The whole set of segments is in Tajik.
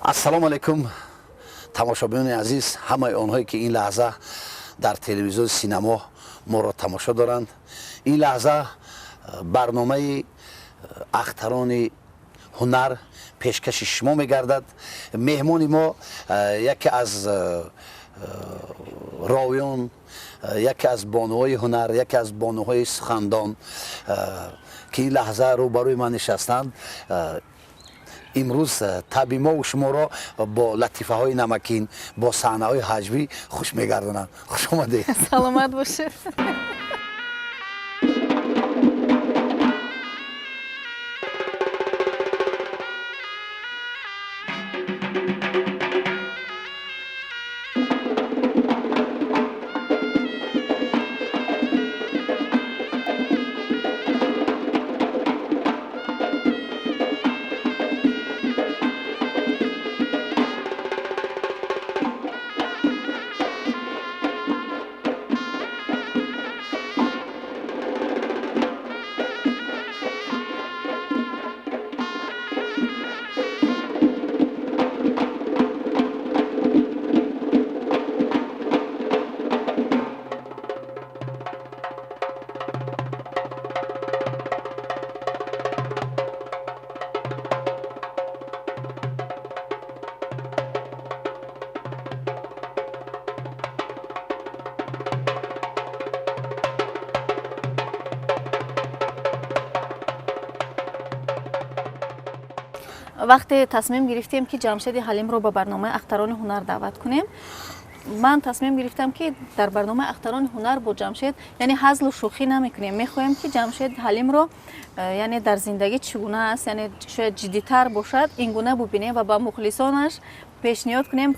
Ассалому алайкум, тамошобинони азиз, ҳамаи онҳое ки ин лаҳза дар телевизиони Синамо моро тамошо доранд. Ин лаҳза барномаи Ахтарони ҳунар пешкаши шумо мегардад. Меҳмони мо яке аз ровиён, яке аз бонуҳои ҳунар, яке аз бонуҳои сухандон, ки ин лаҳза рӯбарӯи ман нишастанд. Имрӯз таби мову шуморо бо латифаҳои намакин, бо саҳнаҳои ҳаҷвӣ хуш мегардонанд. Хуш омадед. Саломат бошед. Вақте тасмим гирифтем, ки Ҷамшеди Ҳалимро ба барномаи Ахтарони ҳунар даъват кунем, ман тасмим гирифтам, ки дар барномаи Ахтарони ҳунар бо Ҷамшед, яъне, ҳазлу шӯхӣ намекунем. Мехоҳем, ки Ҷамшед Ҳалимро, яъне, дар зиндагӣ чӣ гуна аст, яъне, шояд ҷиддитар бошад, ин гуна бубинем ва ба мухлисонаш пешниҳод кунем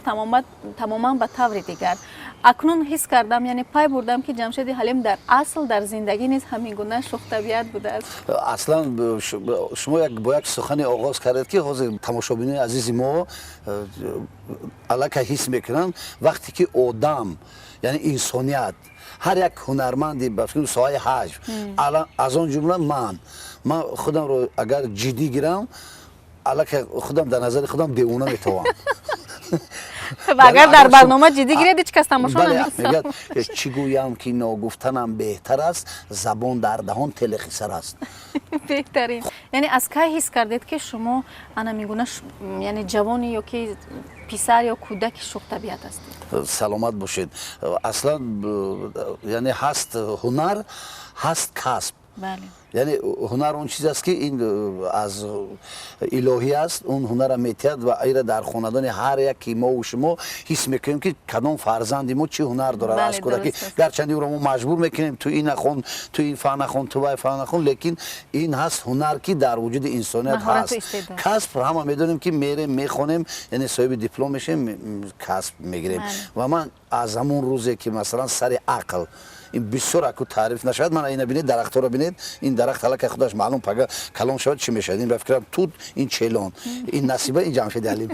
тамоман ба таври дигар. Акнун ҳис кардам, яъне, пай бурдам, ки Ҷамшеди Ҳалим дар асл, дар зиндагӣ низ ҳамин гуна шӯхтабиат будааст. Аслан шумо бо як сухане оғоз кардед, ки ҳозир тамошобинони азизи мо аллакай ҳис мекунанд. Вақте ки одам, яъне инсоният, ҳар як ҳунарманди ба соҳаи ҳаҷв, аз он ҷумла ман худамро агар ҷиддӣ гирам, аллакай худам дар назари худам девона метавам. Ва агар дар барнома ҷиддӣ гиред, ҳеҷ кас тамошо намекунад. Чӣ гӯям, ки ногуфтанам беҳтар аст, забон дар даҳон телехисар аст. Беҳтарин. Яъне, аз кай ҳис кардед, ки шумо ана мегуна, яъне, ҷавони ё ки писар ё кӯдаки шӯхтабиат ҳастед? Саломат бошед. Аслан, яъне, ҳаст ҳунар, ҳаст касб. Яъне, ҳунар он чиз аст, ки ин аз илоҳӣ аст, он ҳунарра метиҳад ва ира дар хонадони ҳар яки мову шумо ҳис мекунем, ки кадом фарзанди мо чӣ ҳунар дорад аз кӯдакӣ. Гарчанде ӯро мо маҷбур мекунем: ту ин нахон, ту ин фан нахон, ту вай фан нахон, лекин ин ҳаст ҳунар, ки дар вуҷуди инсоният ҳаст. Касб ҳама медонем, ки мерем, мехонем, яъне, соҳиби диплом мешавем, касб мегирем. Ва ман аз ҳамон рӯзе, ки, масалан, сари ақл, ин бисёр аку таъриф нашавад, мана ина бинед, дарахтҳоро бинед. Ин дарахт аллакай худаш маълум, пага калон шавад, чӣ мешавад. Ин, ба фикрам, тут, ин челон, ин Насиба, ин Ҷамшеди Ҳалим.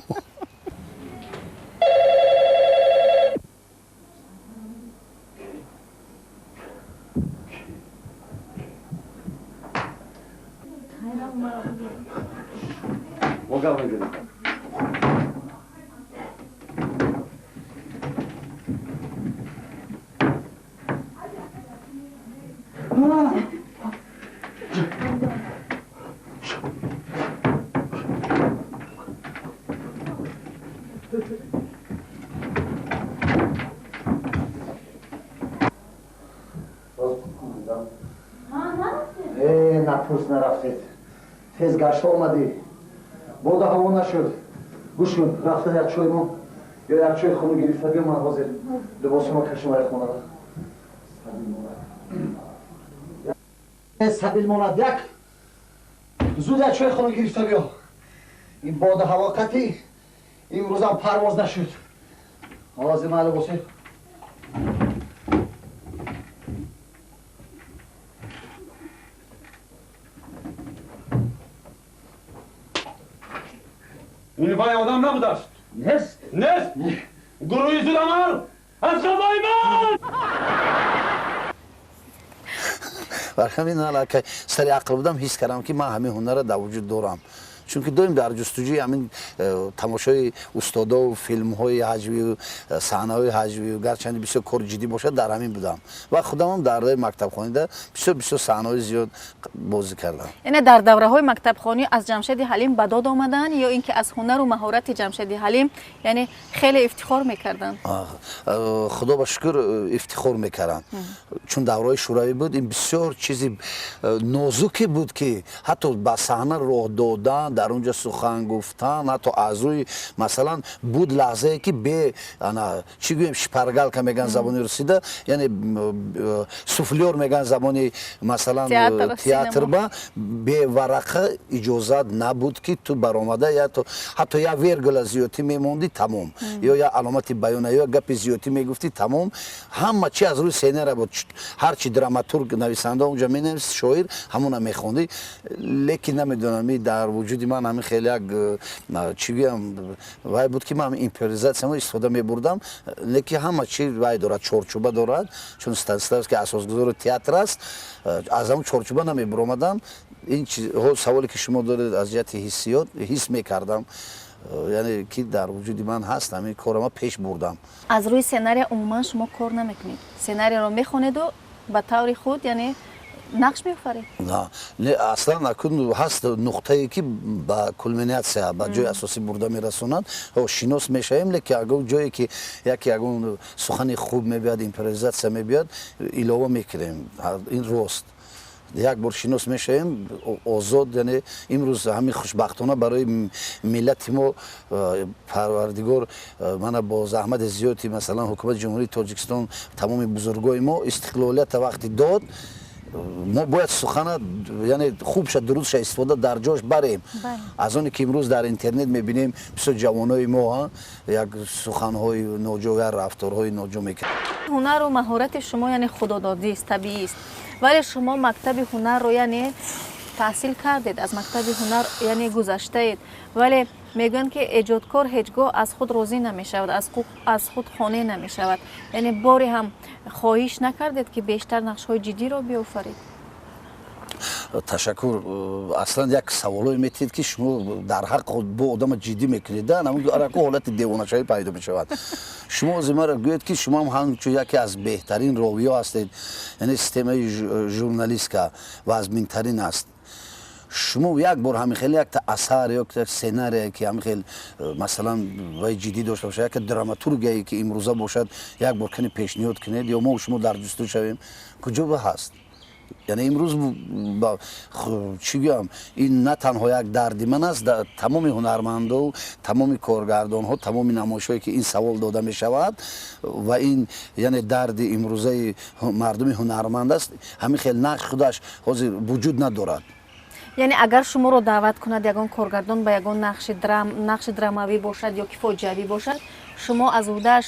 Напурс нарафтед, тез гашта омадӣ. Боду ҳаво нашуд. Гӯш кун, рафта як чой мо ё як чой хунук гирифта биё. Ман ҳозир либосума кашам ай хонада. Сабил монад, як зуд як чой хунук гирифта биё. Ин боду ҳаво қатӣ имрӯзам парвоз нашуд. Ҳозир ман либоси Ин вай одам набудааст. Нест. Нест. Гурӯҳи зудамал аз қафои ман. Бар ҳамин, аллакай сари ақл будам, ҳис кардам, ки ман ҳамин ҳунарро дар вуҷуд дорам. Чунки доим дар ҷустуҷӯи ҳамин тамошои устодову филмҳои ҳаҷвию саҳнаҳои ҳаҷвию, гарчанде бисёр кори ҷиддӣ бошад, дар ҳамин будам ва худамам дар давраи мактабхонида бисёр бисёр саҳнаҳои зиёд бозӣ кардам. Яъне дар давраҳои мактабхонӣ аз Ҷамшеди Ҳалим ба дод омаданд ё ин ки аз ҳунару маҳорати Ҷамшеди Ҳалим, яъне хеле ифтихор мекарданд? Худо ба шукр, ифтихор мекарданд, чун давраҳои шӯравӣ буд, ин бисёр чизи нозуке буд, ки ҳатто ба саҳна роҳ додан, дар он ҷо сухан гуфтан, ҳатто аз рӯи, масалан, буд лаҳзае, ки бе ана чӣ гӯем, шпаргалка мегӯянд забони русида, яъне суфлёр мегӯянд забони, масалан, театрба, беварақа иҷозат набуд, ки ту баромада ҳатто як вергула зиёдтӣ мемондӣ, тамом, ё як аломати баёна, ё гапи зиёдтӣ мегуфтӣ, тамом. Ҳама чи аз рӯи сценария буд. Ҳарчи драматург, нависанда онҷа менавист, шоир, ҳамона мехондӣ. Лекин намедонам, дар вуҷуди ман ҳамин хеле як, чӣ гӯям, вай буд, ки ман импровизатсиямо истифода мебурдам. Лекин ҳама чи вай дорад, чорчӯба дорад, чун Станиславский асосгузори театр аст, аз ҳамон чорчӯба намебуромадам. Ин саволе, ки шумо доред, аз ҷиҳати ҳиссиёт ҳис мекардам, яъне ки дар вуҷуди ман ҳаст, ҳамин корро ман пеш бурдам. Аз рӯи сценария умуман шумо кор намекунед? Сценарияро мехонеду ба таври худ, яъне, нақш меофаред? Не, аслан акун ҳаст нуқтае, ки ба кулминатсия, ба ҷои асосӣ бурда мерасонад, шинос мешавем. Лекин агар ҷое ки яке ягон сухани хуб мебиёд, импровизатсия мебиёд, илова мекунем. Ин рост, як бор шинос мешавем, озод. Яъне имрӯз ҳамин хушбахтона барои миллати мо Парвардигор мана бо заҳмати зиёди, масалан, ҳукумати Ҷумҳурии Тоҷикистон, тамоми бузургои мо истиқлолията вақти дод, мо бояд сухана, яъне хубша, дурустша истифода дар ҷош барем. Аз оне ки имрӯз дар интернет мебинем, бисёр ҷавонои мо як суханҳои ноҷо, як рафторҳои ноҷо мекунанд. Ҳунару маҳорати шумо, яъне, худододист, табиист, вале шумо мактаби ҳунарро, яъне, таҳсил кардед, аз мактаби ҳунар, яъне, гузаштаед, вале мегӯянд, ки эҷодкор ҳеҷ гоҳ аз худ розӣ намешавад, аз худ қонеъ намешавад. Яъне боре ҳам хоҳиш накардед, ки бештар нақшҳои ҷиддиро биёфаред? Ташаккур. Аслан як саволое метиҳед, ки шумо дар ҳақ бо одама ҷиддӣ мекунед, араку ҳолати девонашавӣ пайдо мешавад. Шумо ози маро гӯед, ки шумо ҳам ҳамчун яке аз беҳтарин ровиё ҳастед, яъне системаи журналистика вазминтарин аст. Шумо як бор ҳамин хел якта асар ё сценария, ки ҳамин хел, масалан, вай ҷиддӣ дошта бошад, яке драматургияе, ки имрӯза бошад, як бор кани пешниҳод кунед ё мо шумо дар ҷустуҷӯ шавем, куҷо ба ҳаст? Яъне имрӯз, чӣ гӯям, ин на танҳо як дарди ман аст, тамоми ҳунарманду, тамоми коргардонҳо, тамоми намоишҳое, ки ин савол дода мешавад, ва ин, яъне, дарди имрӯзаи мардуми ҳунарманд аст. Ҳамин хел нақш худаш ҳозир вуҷуд надорад. Яъне агар шуморо даъват кунад ягон коргардон ба ягон нақши драмавӣ бошад ё ки фоҷиавӣ бошад, шумо аз уҳдааш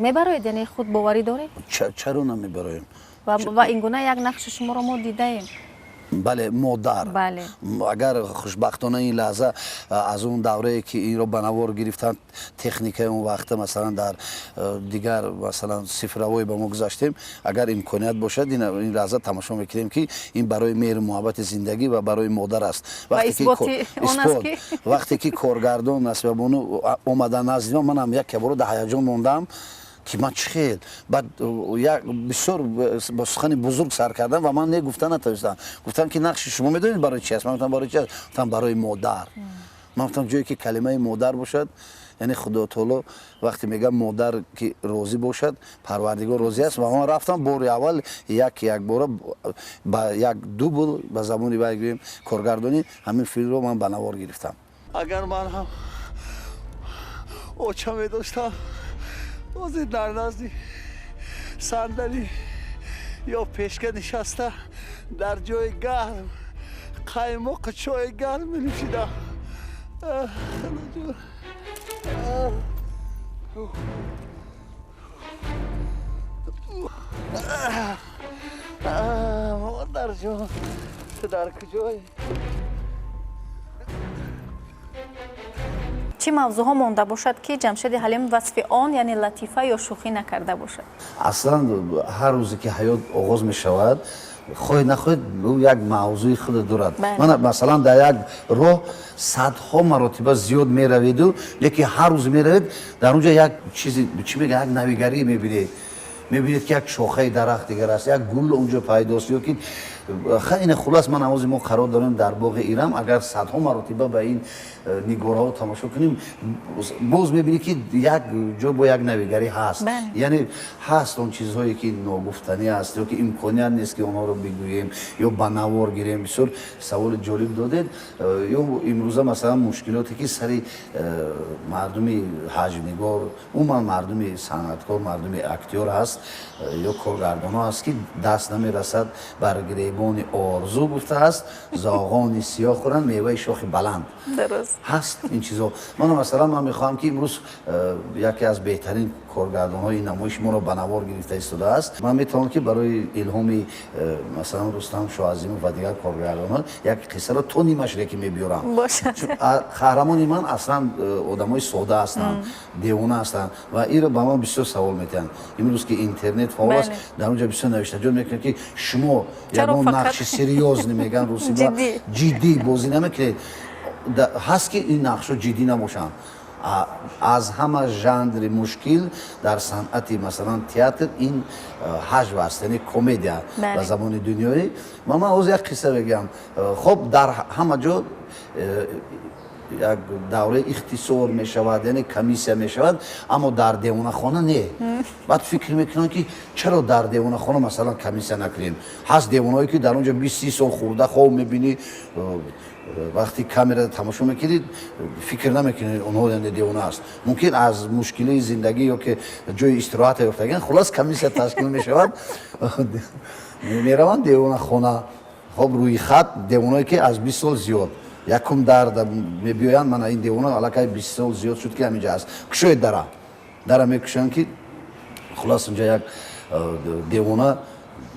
мебароед? Яъне худбоварӣ доред? Чаро намебароем? Ва ин гуна як нақши шуморо мо дидаем. Бале, модар. Агар хушбахтона ин лаҳза аз он даврае, ки инро ба навор гирифтанд, техникаи он вақта, масалан, дар дигар, масалан, цифровой ба мо гузаштем, агар имконият бошад, ин лаҳза тамошо мекунем, ки ин барои меҳру муҳаббати зиндагӣ ва барои модар аст. Вақте ки коргардон Насибабону омада назди ман, манам як бора дар ҳаяҷон мондам, ки ман чӣ хел. Баъд як бисёр бо сухани бузург сар кардам ва ман не гуфта натавонистам. Гуфтам, ки нақши шумо медонед барои чи аст? Ман гуфтам, барои чи аст? Гуфтам, барои модар. Ман гуфтам, ҷое ки калимаи модар бошад, яъне Худо таоло вақте мегӯям, модар ки розӣ бошад, Парвардигор розӣ аст. Ва ман рафтам, бори аввал як якбора ба як дубл, ба забони вай гӯем, коргардонӣ, ҳамин филмро ман ба навор гирифтам. Агар ман ҳам оча медоштам, ҳозир дар назди сандалӣ ё пешка нишаста, дар ҷои гарм қаймоқу чойи гарм менӯшидам. Худоҷон! Модарҷон, ту дар куҷоӣ? Чӣ мавзӯъҳо монда бошад, ки Ҷамшеди Ҳалим васфи он, яъне, латифа ё шӯхӣ накарда бошад? Аслан ҳар рӯзе ки ҳаёт оғоз мешавад. Хоҳед нахоҳед, ӯ як мавзӯи худро дорад. Мана, масалан, дар як роҳ садҳо маротиба зиёд мераведу, лекин ҳар рӯз меравед, дар он ҷо як чизи, чӣ мега, як навигарӣ мебинед. Мебинед, ки як шохаи дарахт дигар аст, як гул онҷо пайдост ё ки ина. Хулас, ман овози мо қарор дорем дар боғи Ирам. Агар садҳо маротиба ба ин нигораҳо тамошо кунем, боз мебинӣ, ки як ҷо бо як навигарӣ ҳаст. Яъне ҳаст он чизҳое, ки ногуфтанӣ аст ё ки имконият нест, ки онҳоро бигӯем ё ба навор гирем. Бисёр саволи ҷолиб додед. Ё имрӯза, масалан, мушкилоте, ки сари мардуми ҳаҷвнигор, умуман мардуми санъаткор, мардуми актёр ҳаст ё коргардонҳо ҳаст, ки даст намерасад бар гиребони орзу, гуфтааст, зоғони сиёҳ хӯранд меваи шохи баланд. Ҳаст ин чизҳо. Мана, масалан, ман мехоҳам, ки имрӯз яке аз беҳтарин коргардонҳои намоиш моро ба навор гирифта истодааст. Ман метавонам, ки барои илҳоми масалан, Рустам Шоазимов ва дигар коргардонҳо як қиссаро то нимаш реки мебиёрам. Қаҳрамони ман аслан одамои сода ҳастанд, девона ҳастанд ва инро ба ман бисёр савол метиҳанд. Имрӯз ки интернет фаъол аст, дар он ҷо бисёр навиштаҷот мекунад, ки шумо ягон нақши серьёзный, мегӯянд русиба, ҷиддӣ бозӣ намекунед. Ҳаст, ки ин нақшҳо ҷиддӣ набошанд. Аз ҳама жанри мушкил дар санъати, масалан, театр ин ҳаҷв аст, яъне комедия ба забони дунёӣ. Ва ман ҳозир як қисса мегӯям. Хоб, дар ҳама ҷо як давраи ихтисор мешавад, яъне комиссия мешавад, аммо дар девонахона не. Баъд фикр мекунанд, ки чаро дар девонахона, масалан, комиссия накунем? Ҳаст девонаҳое, ки дар он ҷо 20-30 сол хӯрда хоб мебинӣ. Вақти камера тамошо мекунед, фикр намекунед, онҳо яъне девона аст. Мумкин аз мушкилии зиндагӣ ё ки ҷои истироҳата ёфтаган. Хулас, комиссия ташкил мешавад, мераванд девонахона. Хоб, рӯи хат девоное, ки аз 20 сол зиёд. Якум дар мебиёянд: мана, ин девона аллакай 20 сол зиёд шуд, ки ҳаминҷа аст, кушоед дара. Дара мекушанд, ки хулас, унҷа як девона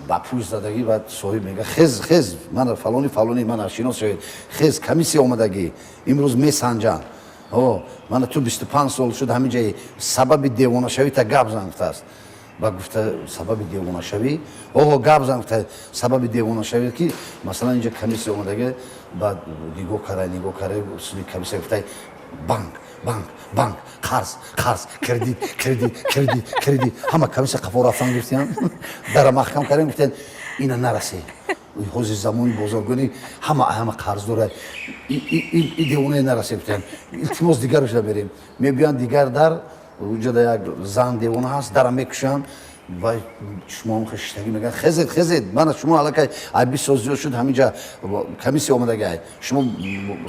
ба пӯш задагӣ. Баъд соҳиб мега: «Хез, хез, мана фалони фалони, мана шинос шавед, хез, комиссия омадагӣ, имрӯз месанҷанд. О, мана ту 25 сол шуд ҳаминҷаи, сабаби девонашавӣ та гап зан», гуфтааст. Ба гуфта: «Сабаби девонашавӣ?» «Оҳо, гап зан», гуфта, «сабаби девонашавӣ, ки масалан инҷа комиссия омадагӣ». Баъд нигоҳ кара, нигоҳ кара, суни комиссия гуфта: «Банк, банк, банк, қарз, қарз, кредит, кредит, кредит, кредит». Ҳама комиссия қафо рафтан гуфтиян, дара маҳкам кардем, гуфтиян: «Ина нарасе, ҳозир замони бозоргонӣ, ҳама ҳама қарз дорад, и девонае нарасе», гуфтиян, «илтимос, дигарашда берем». Мебиёянд дигар дар уҷада як зан девона ҳаст, дара мекушанд ва шумо шиштагӣ мегӯянд: «Хезед, хезед, мана шумо аллакай ай 20 сол зиёд шуд ҳаминҷа, комиссия омадагай, шумо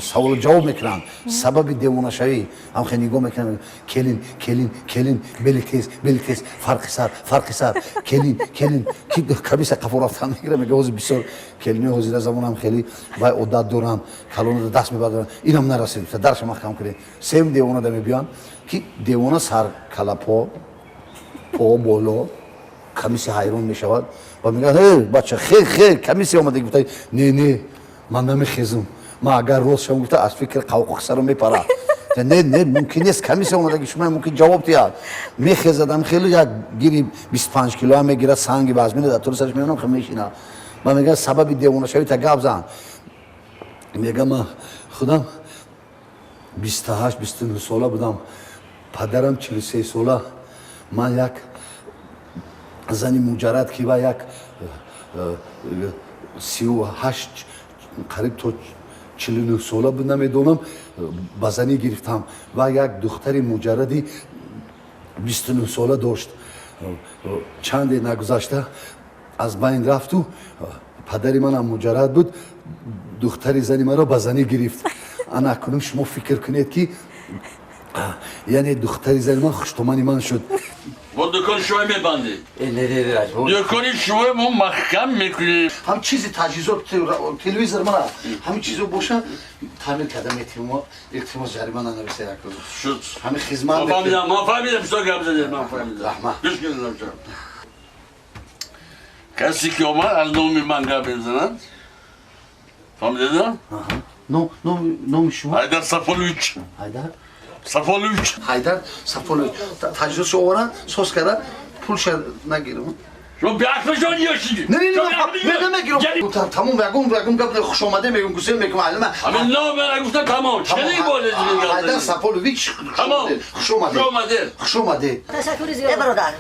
саволу ҷавоб мекунанд, сабаби девонашавӣ». Ҳамхе нигоҳ мекунанд: «Келин, келин, келин, бели тез, бели тез, фарқи сар, фарқи сар, келин, келин». Комиссия қафо рафтан мегира, мега: «Ҳозир бисёр келинои ҳозира замонам хеле вай одат доранд, калонада даст мебардоранд, инам нарасид, дарша маҳкам кунед». Сеюм девонада мебиёянд, ки девона сар калапо, по боло. Комиссия ҳайрон мешавад ва мегӯяд: «Э, бача, хе, хе, комиссия омада». Гуфта: «Не, не, ман намехезам, ман агар рост шавам», гуфта, аз фикри қавқоқи саро мепарад. «Не, не, мумкин нест, комиссия омадаги, шумо мумкин ҷавоб диҳад». Мехезадам, хеле як гири 25 килоам мегирад, санги вазмина дар тури сараш меонам, хе мешина. Ман мегӯям: «Сабаби девонашавӣ та гап зан». Мегӯям: «Ман худам 28, 29 сола будам, падарам 43 сола. Ман як зани муҷаррад, ки ва як 38, қариб то 49 сола буд, намедонам, ба занӣ гирифтам ва як духтари муҷарради 29 сола дошт. Чанде нагузашта аз байн рафту падари манам муҷаррад буд, духтари зани маро ба занӣ гирифт. Ана акнун шумо фикр кунед, ки яъне духтари зани ман хуштомани ман шуд». Бо дукони шумо мебандед. Дукони шумо мо маҳкам мекунем. Ҳам чизи таҷҳизот, телевизор, мана ҳамин чизо боша, таъмир карда метавем мо. Илтимос, ҷарима нанависа як рӯз. Шуд. Ҳамин хизмат. Ман фаҳмидам, ман фаҳмидам, бисёр гап задед, ман фаҳмидам. Раҳмат. Гӯш кунед, касе ки омад, аз номи ман гап мезанад, фаҳмидед? Номи шумо? Ҳайдар Сафолович. Ҳайдар? Сафолович. Ҳайдар Сафолович. Таҷҳизотшо оваранд, соз карда, пулша нагирам. Шумо беақлшон ёшидӣ. Не, не, не, не, мегирам. Тамом, ягон ягон гап хуш омаде мегум, гусел мекум, алма. Ҳамин ном мера гуфта тамом. Чӣ болез мегам? Ҳайдар Сафолович, тамом. Хуш омаде. Хуш омаде. Хуш омаде. Ташаккур зиёд. Э бародар,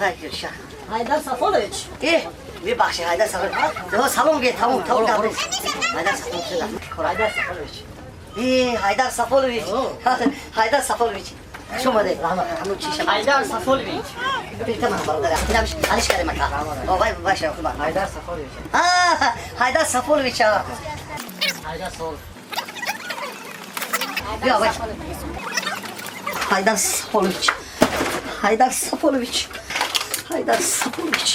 Ҳайдар Сафолович. Э, мебахши Ҳайдар Сафолович. Салом ге, тамом, тамом. Ҳайдар Сафолович. Ҳайдар Сафолович. Э, Ҳайдар Сафолович. Ҳайдар Сафолович. Хуш омадед. Ҳамун чӣ шаб. Ҳайдар Сафолович. Беҳтар бародар. Инамш алиш карем ака. Вай баша хуба. Ҳайдар Сафолович. А, Ҳайдар Сафолович. Ҳайдар Сафолович. Бия вай. Ҳайдар Сафолович. Ҳайдар Сафолович. Ҳайдар Сафолович.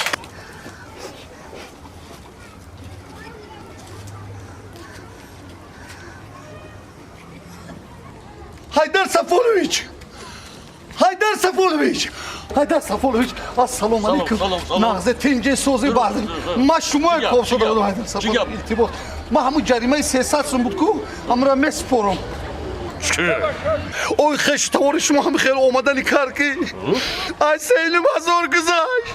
Ҳайдар Сафолович. Ҳайдар Сафолович. Ҳайдар Сафолович, ассалому алайкум. Нағзе тинҷе сози баъд. Ма шумоя кор шуда будам Ҳайдар Сафолович. Илтимос. Ма ҳамун ҷаримаи 300 сум буд ку, ҳамра месупорам. Ой, хешу тавори шумо ҳам хеле омадани кар ки. Ай сейлим ҳазор гузашт.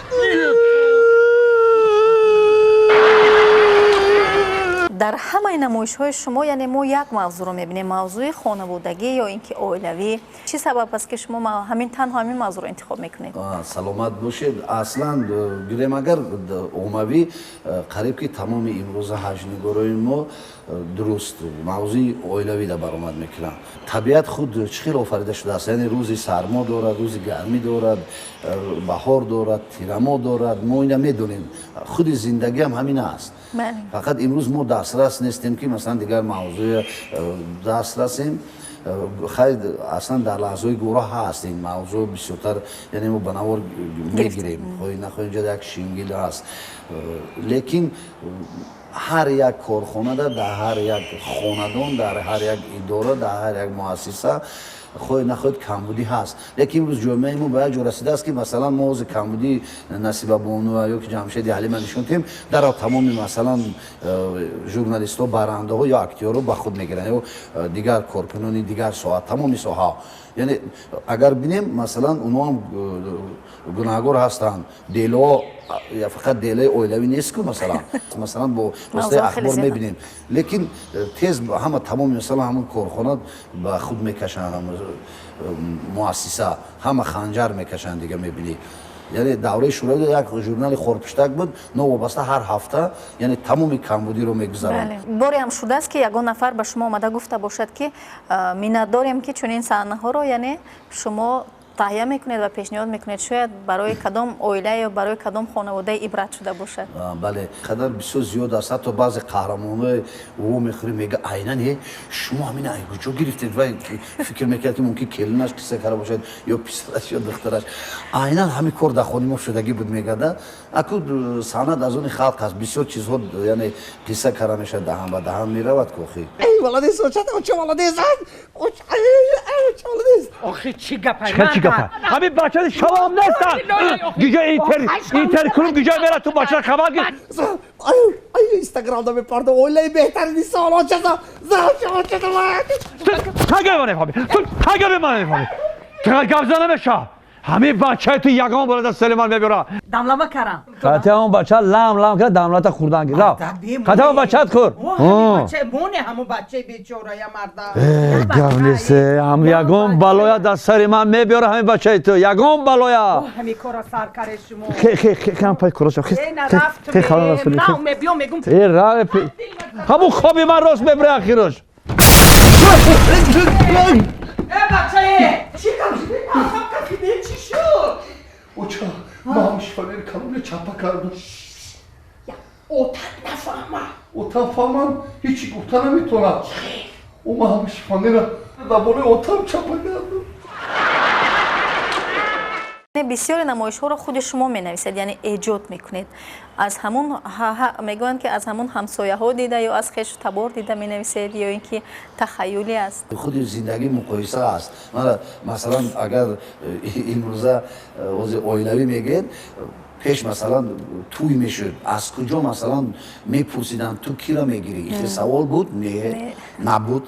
Дар ҳамаи намоишҳои шумо, яъне мо як мавзӯъро мебинем, мавзӯи хонаводагӣ ё ин ки оилавӣ. Чӣ сабаб аст ки шумо ҳамин танҳо ҳамин мавзӯъро интихоб мекунед? Саломат бошед. Аслан гирем агар оммавӣ қариб ки тамоми имрӯза ҳаҷнигорои мо дуруст мавзӯи оилавида баромад мекунанд. Табиат худ чӣ хел офарида шудааст, яъне рӯзи сармо дорад, рӯзи гармӣ дорад, баҳор дорад, тирамо дорад. Мо ина медонем, худи зиндагиам ҳамин аст. Фақат имрӯз мо дастрас нестем ки масалан дигар мавзӯи даст расем. Хайр, аслан дар лаҳзаҳои гуроҳ ҳаст ин мавзӯъ бисёртар, яъне мо ба навор мегирем, хоҳӣ нахоҳӣ инҷа як шингил ҳаст. Лекин ҳар як корхонада, дар ҳар як хонадон, дар ҳар як идора, дар ҳар як муассиса хоҳӣ нахоҳед камбудӣ ҳаст. Лекин имрӯз ҷомеаи мо ба як ҷо расидааст ки масалан мо ҳозир камбудии Насибабонуа ё ки Ҷамшеди Ҳалима нишон диҳем, дарав тамоми масалан журналистҳо, барандаҳо ё актёрҳо ба худ мегиранд ё дигар коркунони дигар соҳа, тамоми соҳа. Яъне агар бинем масалан онҳо ҳам гунаҳгор ҳастанд. Делоҳо фақат делаи оилавӣ нест ку, масалан бо воситаи ахбор мебинем, лекин тез ҳама тамоми масалан ҳамон корхона ба худ мекашанд, муассиса ҳама ханҷар мекашанд, дига мебинӣ. Яъне давраи шӯравӣ як журнали хорпуштак буд, новобаста ҳар ҳафта, яъне тамоми камбудиро мегузаронд. Боре ҳам шудааст ки ягон нафар ба шумо омада гуфта бошад ки миннатдорем ки чунин саҳнаҳоро яъне шумо таҳия мекунед ва пешниҳод мекунед, шояд барои кадом оила ё барои кадом хонаводаи ибрат шуда бошад? Бале, қадар бисёр зиёд аст. Ҳатто баъзе қаҳрамонҳои ӯ мехӯрӣ, мега айнан е шумо ҳамин куҷо гирифтед? Вай фикр мекард ки мумкин келинаш қисса карда бошад ё писараш ё духтараш. Айнан ҳамин кор дар хони мо шудагӣ буд, мегада. Аку санъат аз они халқ аст, бисёр чизҳо яъне қисса карда мешавад, даҳан ба даҳан меравад кохи. Эй молодец, оча, оча молодец, оча молодец. Охи чӣ гапай? Чӣ гапай? Ҳамин бачаи шавом нестанд. Гиҷа интер клуб гиҷа мера ту бача хабар гир. Ай, ай Инстаграмда мепарда, оилаи беҳтарини сол, оча, оча, оча. Ту тага ман мефаҳмӣ. Ту тага ман мефаҳмӣ. Ту гап зана меша. Ҳамин бачаи ту ягон бора дар сели ман мебиёра. Дамлама карам. Хати ҳамон бача лам лам кара дамлата хӯрдан гир. Рав. Хати ҳамон бачаат хӯр. Моне ҳамон бачаи бечорая марда. Э, гап нест. Ҳам ягон балоя дар сари ман мебиёра ҳамин бачаи ту. Ягон балоя. Ҳамин кора сар каре шумо. Хе хе хе хам пай куроша. Хе хе халон расули. Рав мебиём мегум. Э, рав. Ҳамон хоби ман рост мебире ахирош. Э бачае, чӣ кафиде чӣ шуд? Оча, ман шифонери калоне чапа кардам. Отат нафаҳма. Отам фаҳмам, ҳечи гуфта наметавонам. Ӯ ман ҳама шифонера дар болои отам чапа кардам. Бисёри намоишҳоро худи шумо менависед, яъне эҷод мекунед. Аз ҳамун мегӯянд ки аз ҳамун ҳамсояҳо дида ё аз хешу табор дида менависед ё ин ки тахаюлӣ аст? Худи зиндагӣ муқоиса аст. Масалан агар имрӯза ҳозир оилавӣ мегӯед, Пеш масалан тӯй мешуд, аз куҷо масалан мепурсиданд, ту киро мегирӣ? Ихе савол буд? Не, набуд.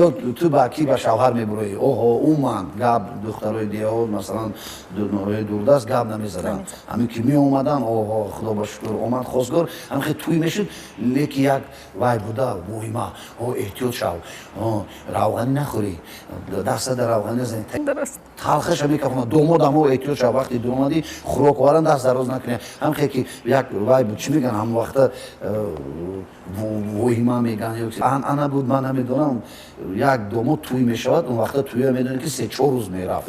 Ё ту ба ки ба шавҳар мебурӣ? Оҳо, умуман гап духтарои деҳот, масалан ноҳияи дурдаст гап намезаданд. Ҳамин ки меомаданд, оҳо, худо ба шукр омад хосгор, ҳамин тӯй мешуд, лекин як вай буда воҳима, о эҳтиёт шав, равғанӣ нахӯрӣ, даста дар равғанӣ назанӣ, талхаша мекафонад, домод амо эҳтиёт шав, вақте дуромадӣ хӯрок оваранд, даст дароз накунӣ. Ҳамхе ки як вай буд, чӣ мегӯянд, ҳамон вақта воҳима мегӯянд, анъана буд, ман намедонам. Як домод тӯй мешавад, он вақта тӯя медонед ки 3-4 рӯз мерафт,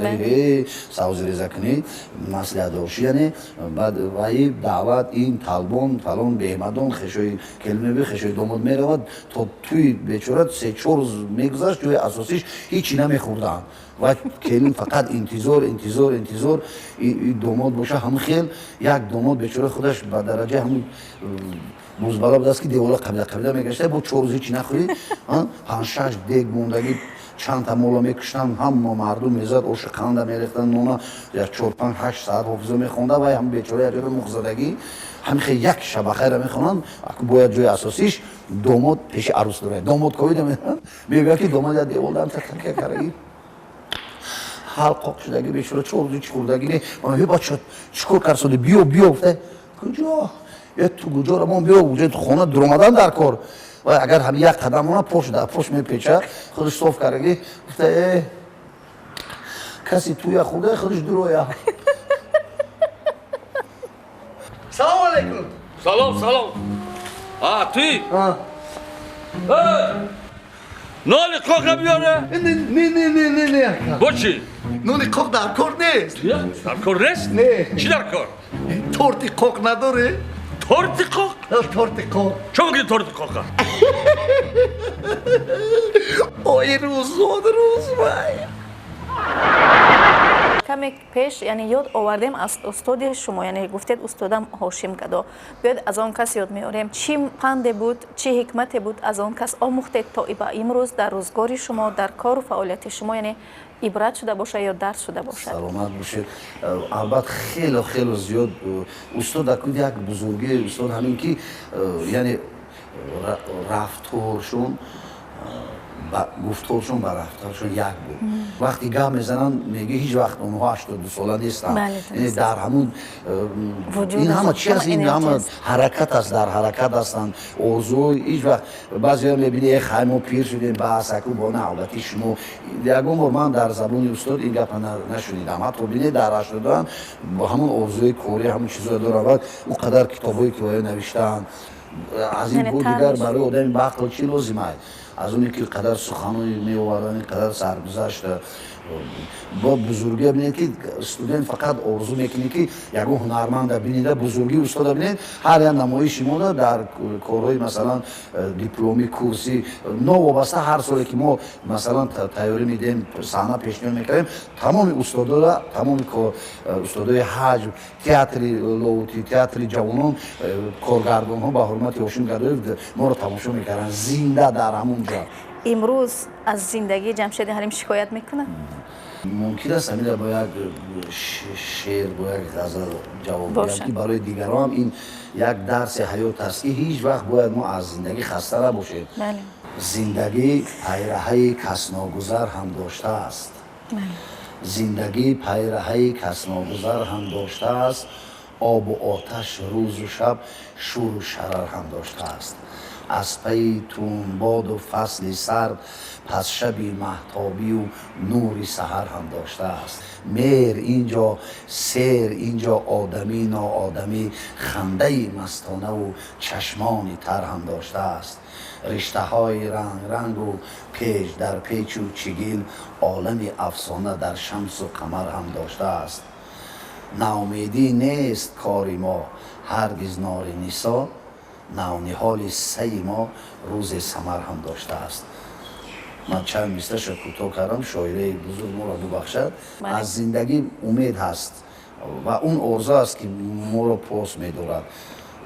савзиреза кунӣ, маслиҳатдоршӣ, яъне баъд ваи даъват, ин талбон фалон беҳмадон, хешои келмеби, хешои домод меравад, то тӯи бечора 3-4 рӯз мегузашт, ҷои асосиш ҳичи намехӯрданд. Ва келин фақат интизор, интизор, интизор, домод боша. Ҳамин хел як домод бечора худаш ба дараҷаи ҳамин бузбала будааст ки девола қабила қабила мегашта, бо 4 рӯз ҳичи нахӯрӣ, 5-6 дег мондагӣ, чандта мола мекуштанд, ҳама мардум мезад, оши қанда мерехтанд, нона як 4-5-8 саат ҳофиза мехонда, вай ҳам бечора як ҷода мухзадагӣ, ҳамин хел як шабахайра мехонанд. Бояд ҷои асосиш домод пеши арӯс дорад, домод ковида мегӯяд ки домод як девол дам такя карагӣ, ҳалқоқ шудагӣ, бечора 4 рӯз ҳичи хӯрдагӣ не. Э бача, чӣ кор карсоди? Биё, биё, гуфта, куҷо? Е ту куҷо рамон, биё, уҷа хона дуромадан дар кор. Ва агар ҳамин як қадам она, пош дар пош мепеча, худаш соф карагӣ, гуфта, э каси туя хӯрда, худаш дуроя. Салом алейкум. Салом, салом. А, туи? Нони қоқа биёре? Не, не, не, не, не. Бо чӣ? Нони қоқ дар кор нест. Дар кор нест? Не. Чӣ дар кор? Торти қоқ надоре? Торти қоқ? Торти қоқ. Чо мегӯӣ торти қоқа? Ой, рӯзод, рӯз вай. Каме пеш, яъне ёд овардем аз устоди шумо, яъне гуфтед устодам Ҳошим Гадо. Биёед аз он кас ёд меорем, чӣ панде буд, чӣ ҳикмате буд аз он кас омӯхтед то ба имрӯз дар рӯзгори шумо, дар кору фаъолияти шумо, яъне ибрат шуда бошад ё дарс шуда бошад? Саломат бошед. Албатта хеле хеле зиёд устод акуд як бузургии устод ҳамин ки яъне рафторшон, гуфторшон ба рафторшон як буд. Вақте гап мезананд, мегӯ ҳеҷ вақт онҳо 82 сола нестанд. Яъне дар ҳамун ин ҳама чи аст, ин ҳама ҳаракат аст, дар ҳаракат ҳастанд. Орзу ҳеҷ вақт баъзеҳо мебинӣ, э хай мо пир шудем, бас аку бо навбати шумо. Ягон бор ман дар забони устод ин гапа нашунидам. Ҳатто бинед, дар 82 ҳамун орзуи корӣ, ҳамун чизҳое доранд. Ва ӯ қадар китобҳое ки оё навиштаанд, аз ин бо дигар барои одами баақл чӣ лозим аст? Аз оне ки қадар суханои меоварданд, қадар саргузашт. Бо бузургия бинед ки студент фақат орзу мекунед ки ягон ҳунарманда бинида, бузургии устода бинед. Ҳар як намоиши мода дар корҳои масалан дипломи, курси новобаста, ҳар соле ки мо масалан тайёрӣ медиҳем, саҳна пешниҳод мекардем, тамоми устодора, тамоми устодои ҳаҷв, театри лоутӣ, театри ҷавонон, коргардонҳо ба ҳурмати Ҳошим Гадоев моро тамошо мекарданд зинда дар ҳамон ҷо. Имрӯз аз зиндагии Ҷамшеди Ҳалим шикоят мекунад? Мумкин аст ҳамина бо як шеър, бо як ғазал ҷавоб диҳам ки барои дигарон ин як дарси ҳаёт аст ки ҳеҷ вақт бояд мо аз зиндагӣ хаста набошем. Зиндагӣ пайраҳаи касногузар ҳам доштааст. Зиндагӣ пайраҳаи касногузар ҳам доштааст, обу оташ, рӯзу шаб, шӯру шарар ҳам доштааст. Аз пайи тунбоду фасли сард, пас шаби маҳтобию нури саҳар ҳам доштааст. Меҳр инҷо, сер инҷо, одамӣ ноодамӣ, хандаи мастонаву чашмони тар ҳам доштааст. Риштаҳои рангрангу печ дар печу чигил, олами афсона дар шамсу қамар ҳам доштааст. Наумедӣ нест кори мо, ҳаргиз нори нисо, навниҳоли саи мо рӯзе самар ҳам доштааст. Ман чанд мисраша кӯтоҳ кардам, шоираи бузург моро бубахшад. Аз зиндагӣ умед ҳаст ва он орзу аст ки моро пос медорад.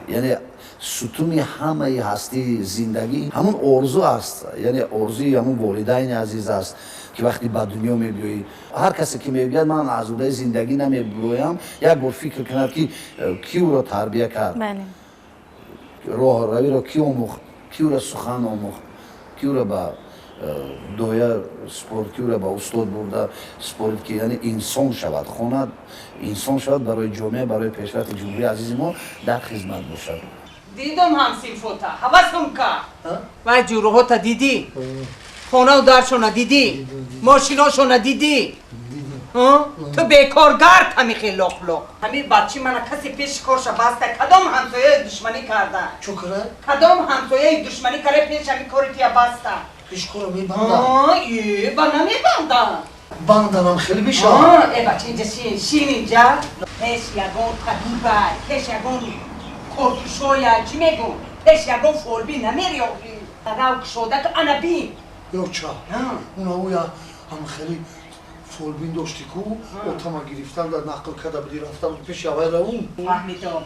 Яъне Сутуни ҳамаи ҳастии зиндагӣ ҳамун орзу аст, яъне орзуи ҳамун волидайни азиз аст, ки вақте ба дунё мебиёӣ, ҳар касе ки мегӯяд, ман аз уҳдаи зиндагӣ намебироям, як бор фикр кунад, ки кӣ ӯро тарбия кард, роҳравиро кӣ омӯхт, кӣ ӯро сухан омӯхт, кӣ ӯро ба доя спорд, ки ӯро ба устод бурда спорд, ки яъне инсон шавад, хонад, инсон шавад, барои ҷомеа, барои пешрафти ҷумҳурии азизи мо дар хизмат бошад. Дидам ҳамсинфота, ҳавасум кард. Вай ҷураҳота дидӣ, хонаву даршона дидӣ, мошиношона дидӣ. Ту бекоргард, ҳами хел лоқ-лоқ. Ҳами бачи мана касе пеши корша баста, кадом ҳамсояи душманӣ карда? Чо кара? Кадом ҳамсояи душманӣ кара, пеш ҳами кори тия баста? Пеш кора мебандам. Э, ба намебандам. Банданам хеле бишавад. Э, бача, инҷа шин, шин инҷа. Пеш ягон табиба, пеш ягон коркушоя, чӣ мегӯм? Пеш ягон фолби намери охи. Рав кушода ана бин. Ёча, уна уя ҳам хеле фолбин дошти ку, отама гирифтан дар нақл карда буди, рафта буди пеши авай равум. Фаҳмидам,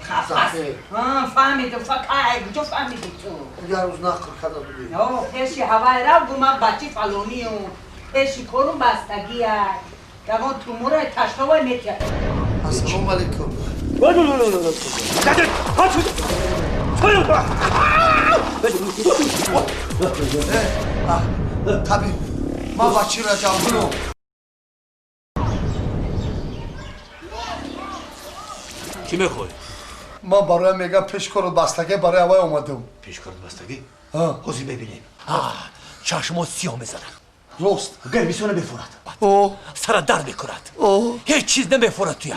фаҳмидам, куҷо фаҳмиди ту? Як рӯз нақл карда буди. Пеши ҳавай рав, гу ман бачи фалониюм, пеши корум бастагия, ягон тумура таштовай метия. Ассалому алайкум. Табиб, ман бачи Раҷабгулом. Чӣ мехоҳӣ? Ман бароям мегам, пеш корот бастагӣ, барои авай омадам. Пеш корот бастагӣ? Ҳозир мебинем. Чашмот сиёҳ мезанад. Рост. Гапи бисёр намефорад, сара дард мекунад, ҳеҷ чиз намефорад туя.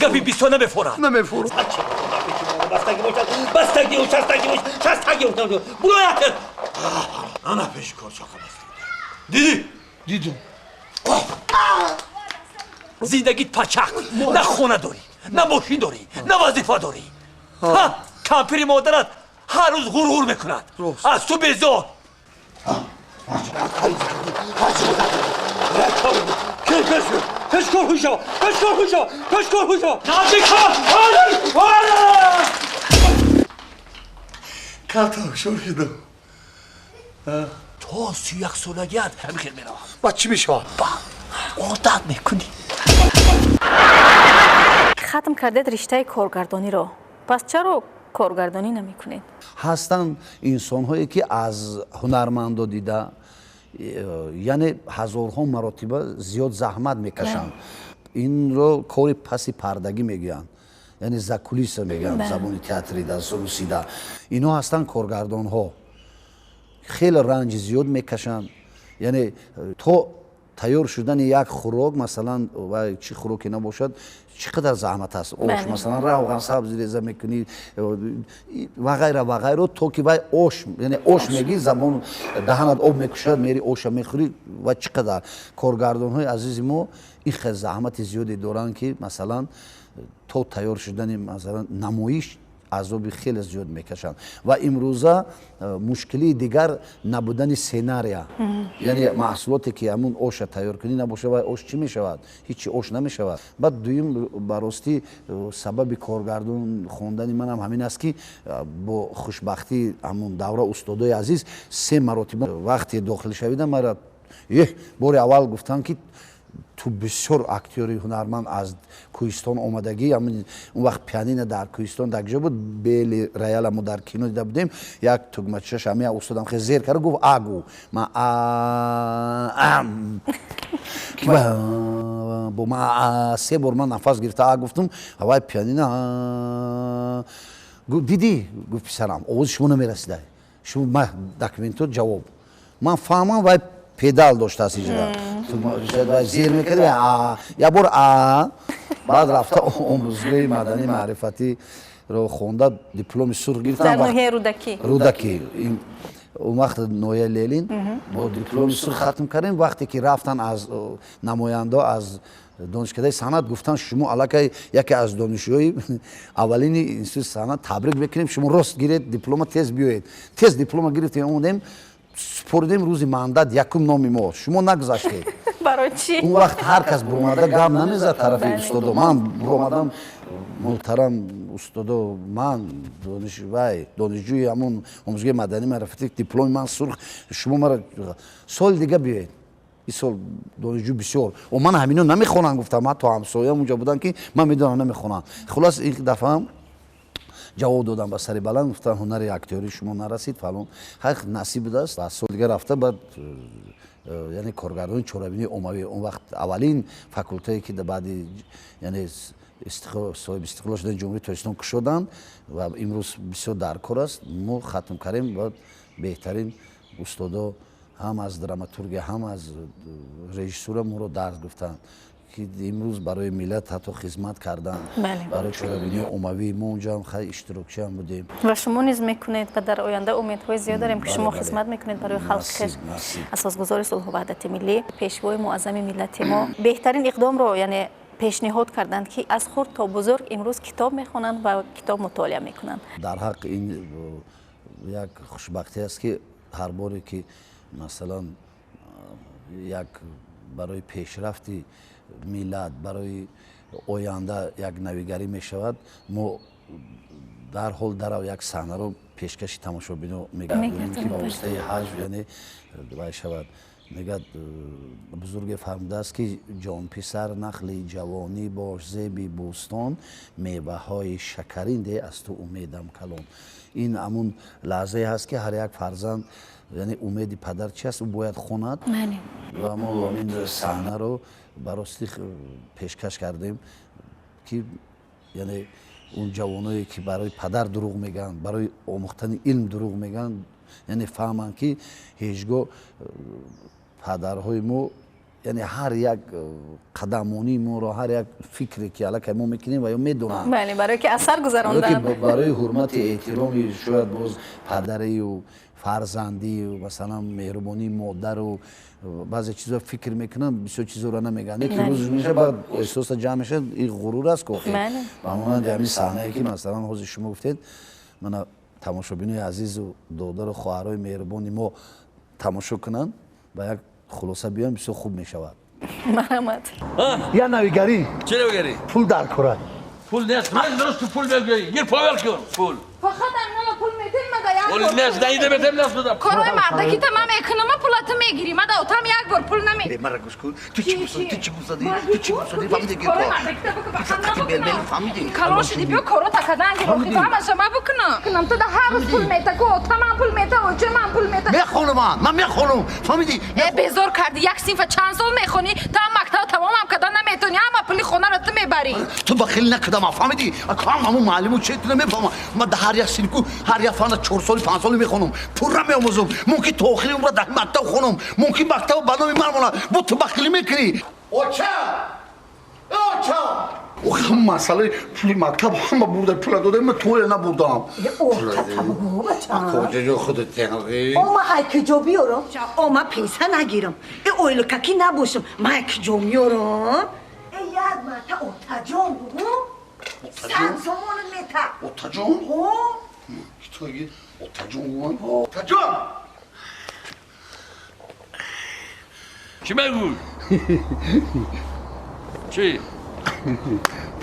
Гапи бисёр намефорад. Намефорад. Бастагӣ бошад, бастагӣ, шастагӣ, шастагӣ, буроят. Ана пеши кор чоқа бастагӣ, дидӣ? Дидам. Зиндагит пачак, на хона дорӣ, на мошин дорӣ, на вазифа дорӣ. Кампири модарат ҳар рӯз ғурғур мекунад, аз ту безор. Карта ҳушёр шудам. То 31 солагият ҳамин хел меравам. Баъд чӣ мешавад? Одат мекунӣ. Хатм кардед риштаи коргардониро, пас чаро коргардонӣ намекунед? Ҳастанд инсонҳое, ки аз ҳунармандо дида, яъне ҳазорҳо маротиба зиёд заҳмат мекашанд. Инро кори паси пардагӣ мегӯянд, яъне закулиса мегӯянд забони театрида, русида. Инҳо ҳастанд коргардонҳо, хеле ранҷи зиёд мекашанд, яъне то тайёр шудани як хӯрок, масалан, чӣ хӯроке набошад, чӣ қадар заҳмат аст. Ош, масалан, равған, сабзи реза мекунӣ ва ғайра ва ғайро, то ки вай ош, яъне ош мегӣ, забон даҳанат об мекушад, мери оша мехӯрӣ. Ва чӣ қадар коргардонҳои азизи мо ин хел заҳмати зиёде доранд, ки масалан то тайёр шудани, масалан, намоиш азоби хеле зиёд мекашанд. Ва имрӯза мушкилии дигар набудани сценария, яъне маҳсулоте, ки ҳамун оша тайёр кунӣ набошад, вай ош чӣ мешавад? Ҳичи ош намешавад. Баъд дуюм, ба ростӣ, сабаби коргардон хондани манам ҳамин аст, ки бо хушбахтии ҳамун давра устодои азиз се маротиба вақте дохил шавидам, мара еҳ бори аввал гуфтанд, ки ту бисёр актёри ҳунарманд аз Кӯҳистон омадагӣ. Он вақт пианино дар Кӯҳистон дар ҷо буд, бели рояла мо дар кино дида будем. Як тугмачашаш ҳамия устодам хел зер кард, гуфт: «Агу». Ма бо ма се бор ман нафас гирифта а гуфтум, вай пианино дидӣ, гуфт: «Писарам, овози шумо намерасида, шумо ма документот ҷавоб ман фаҳмам». Вай педал доштааст, иҷра зер мекард як бор а. Баъд рафта омӯзгоҳи маданӣ маърифатиро хонда, дипломи сурх гирифтам. Дар ноҳияи Рӯдакӣ. Рӯдакӣ, он вақт ноҳияи Ленин. Бо дипломи сурх хатм кардем. Вақте ки рафтан аз намояндао аз донишкадаи санъат, гуфтанд: «Шумо аллакай яке аз донишҷӯи аввалини институти санъат, табрик мекунем, шумо рост гиред диплома, тез биёед». Тез диплома гирифтем, омадем, супоридем. Рӯзи мандат якум номи мо, шумо нагузаштед. Барои чӣ? Он вақт ҳар кас буромада гап намезад тарафи устодо. Ман буромадам, Муҳтарам устодо, ман вай донишҷӯи ҳамон омӯзгоҳи маданӣ маърифатӣ, дипломи ман сурх, шумо мара соли дига биёед, ин сол донишҷӯ бисёр. О, ман ҳамино намехонам, гуфтам, ҳатто ҳамсоям унҷа буданд, ки ман медонам намехонам. Хулос, ин дафъаам ҷавоб додам ба сари баланд, гуфтам, ҳунари актёрӣ шумо нарасид, фалон. Ҳай, насиб будааст. Ва соли дига рафта, баъд яъне коргардони чорабинии оммавӣ, он вақт аввалин факултае, ки баъди яъне соҳиби истиқлол шудани Ҷумҳурии Тоҷикистон кушоданд ва имрӯз бисёр даркор аст, мо хатм кардем ва беҳтарин устодо ҳам аз драматургия, ҳам аз режиссура моро дарс гуфтанд, ки имрӯз барои миллат ҳатто хизмат карданд. Барои чорабинии оммавӣ мо унҷаам хай иштирокчиам будем. Ва шумо низ мекунед ва дар оянда умедҳои зиёд дорем, ки шумо хизмат мекунед барои халқи хеш. Асосгузори сулҳу ваҳдати миллӣ, пешвои муаззами миллати мо беҳтарин иқдомро яъне пешниҳод карданд, ки аз хурд то бузург имрӯз китоб мехонанд ва китоб мутолиа мекунанд. Дар ҳақ ин як хушбахтӣ аст, ки ҳар боре ки масалан як барои пешрафти миллат, барои оянда як навигарӣ мешавад, мо дарҳол дарав як саҳнаро пешкаши тамошобино мегардонем, ки ба воситаи ҳаҷв яъне вай шавад. Мегӯяд, бузурге фармудааст, ки ҷонписар, нахли ҷавонӣ бош, зеби бӯстон, меваҳои шакарин де, аз ту умедам калон. Ин ҳамун лаҳзае ҳаст, ки ҳар як фарзанд, яъне умеди падар чи аст, ӯ бояд хонад. Ва мо ҳамин саҳнаро ба ростӣ пешкаш кардем, ки яъне он ҷавоное, ки барои падар дурӯғ мегӯянд, барои омӯхтани илм дурӯғ мегӯянд, яъне фаҳманд, ки ҳеҷ гоҳ падарҳои мо, яъне ҳар як қадамонии моро, ҳар як фикре, ки аллакай мо мекунем, ва ё медонанд. Бале, барое ки асар гузаронданд. Барои ҳурмати эҳтироми шояд боз падарию фарзандию масалан меҳрубонии модару баъзе чизо фикр мекунанд, бисёр чизоро намегӯянд, ки рӯз меша, баъд эҳсоса ҷамъ мешавад, ин ғурур аст охи. Ба монанди ҳамин саҳнае, ки масалан ҳозир шумо гуфтед, мана тамошобинои азизу додару хоҳарои меҳрубони мо тамошо кунанд, ба як хулоса биёем, бисёр хуб мешавад. Марҳамат. Я навигарӣ. Чӣ навигарӣ? Пул дар кора. Пул нест, ман дуруст ту пул мегӯӣ, гир, повар кун пул. Фақат аминала пул метем, мада як пул нест, наида метем, нест буда. Корҳои мардакита ман мекунам, пулата мегирӣ, мада отам як бор пул наме. Мара гӯш кун, ту чӣ гуфтадӣ, ту чӣ гуфтадӣ, ту чӣ гуфтадӣ, фаҳмидӣ? Гир, корҳои мардакита бикун, фаҳмидӣ? Калон шудӣ, биё корота кадан гир, охи ҳамаша ман бикунам. Кунам, ту да ҳар рӯз пул мета, ку отамам пул мета, очамам пул мета. Мехонам ман, ман мехонам, фаҳмидӣ? Э, безор кардӣ, як синфа чанд сол мехонӣ, та мактаба тамомам када наметонӣ, ҳама пули хонаро ту мебарӣ. Ту бахил накардам, фаҳмидӣ? Ҳам ҳамун муаллиму че ту намефаҳмам. Ман да ҳар як синку, ҳар як фана 4 соли, 5 соли мехонам, пурра меомӯзам. Мумкин то охири умра дар мактаб хонам, мумкин мактаб ба номи ман монад, бо ту бахилӣ мекунӣ. Оча, оча, охи масъалаи пули мактаб ҳама бурда, пула дода, ман тоя набурдам. Куҷо худат теғи? О, ман ай куҷо биёрам? О, ман пенса нагирам, э ойлукакӣ набошам, ман ай куҷо меёрам? Э, як марта отаҷон бугу, 100 сомон мета. Отаҷон? Отаҷон, отаҷон. Чӣ мегӯй? Чӣ?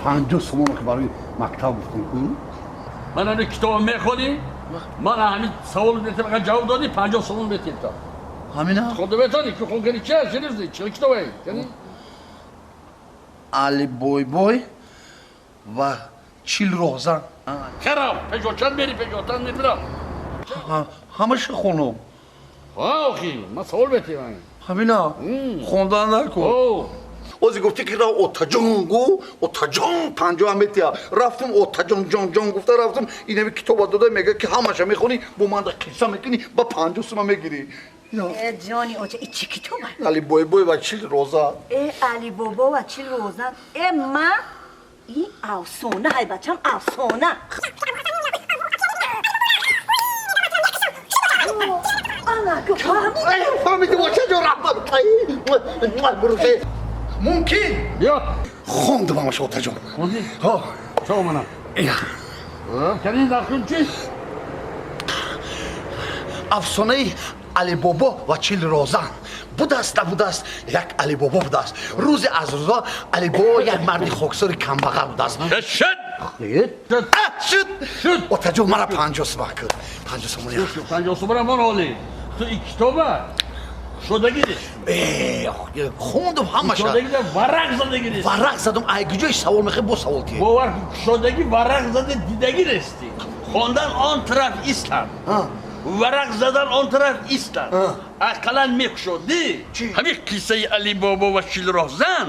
50 сомон, ки барои мактаб гуфтем ку. Ман ҳамин китобо мехонӣ, ман ҳамин савол метам, ҷавоб додӣ, 50 сомон метем та. Ҳамина? Хонда метавонӣ? Ки хонкани чи аст? Чӣ чӣ китобе? Али Бойбой ва 40 роҳзан. Харав, пешочан мери, пешотан мебирам. Ҳамаша хонум. Охи, ман савол метем. Ҳамина хондан накун. Ози гуфтӣ, ки рав, отаҷон гу, отаҷон 50 метия. Рафтум, отаҷон ҷон ҷон гуфта рафтум, инами китоба дода, мега, ки ҳамаша мехонӣ, бо ман қисса мекунӣ, ба 50 сума мегирӣ. Э, ҷони оча, и чӣ китоба? Али Бойбой ва 40 роза. Э, Али Бобо ва 40 роза. Э, ма и афсона ҳай, бачам, афсона. Фаҳмидӣ, очаҷон, раҳмат. Мумкин биё. Хондам ҳамаша, отаҷон. Хонди? Чо мана кани, нақл чи? Афсонаи Алибобо ва 40 розан. Будаст, набудаст, як Алибобо будааст. Рӯзе аз рӯзҳо Алибобо як марди хоксори камбағал будааст. Шуд. Шуд, шуд. Отаҷон, мара 50 сомон кун, 50 сомон. 50 сомона мон. Ҳоли ту ин китоба шудагӣ? Хондум ҳамаша. Варақ задагӣ? Варақ задум. Ай куҷои савол мехоҳӣ, бо савол ки. Бовар, шудагӣ, варақ зада дидагӣ нести. Хондан он тараф истад, варақ задан он тараф истад, ақаллан мекушодӣ ҳамин қиссаи Алибобо ва 40 роҳзан,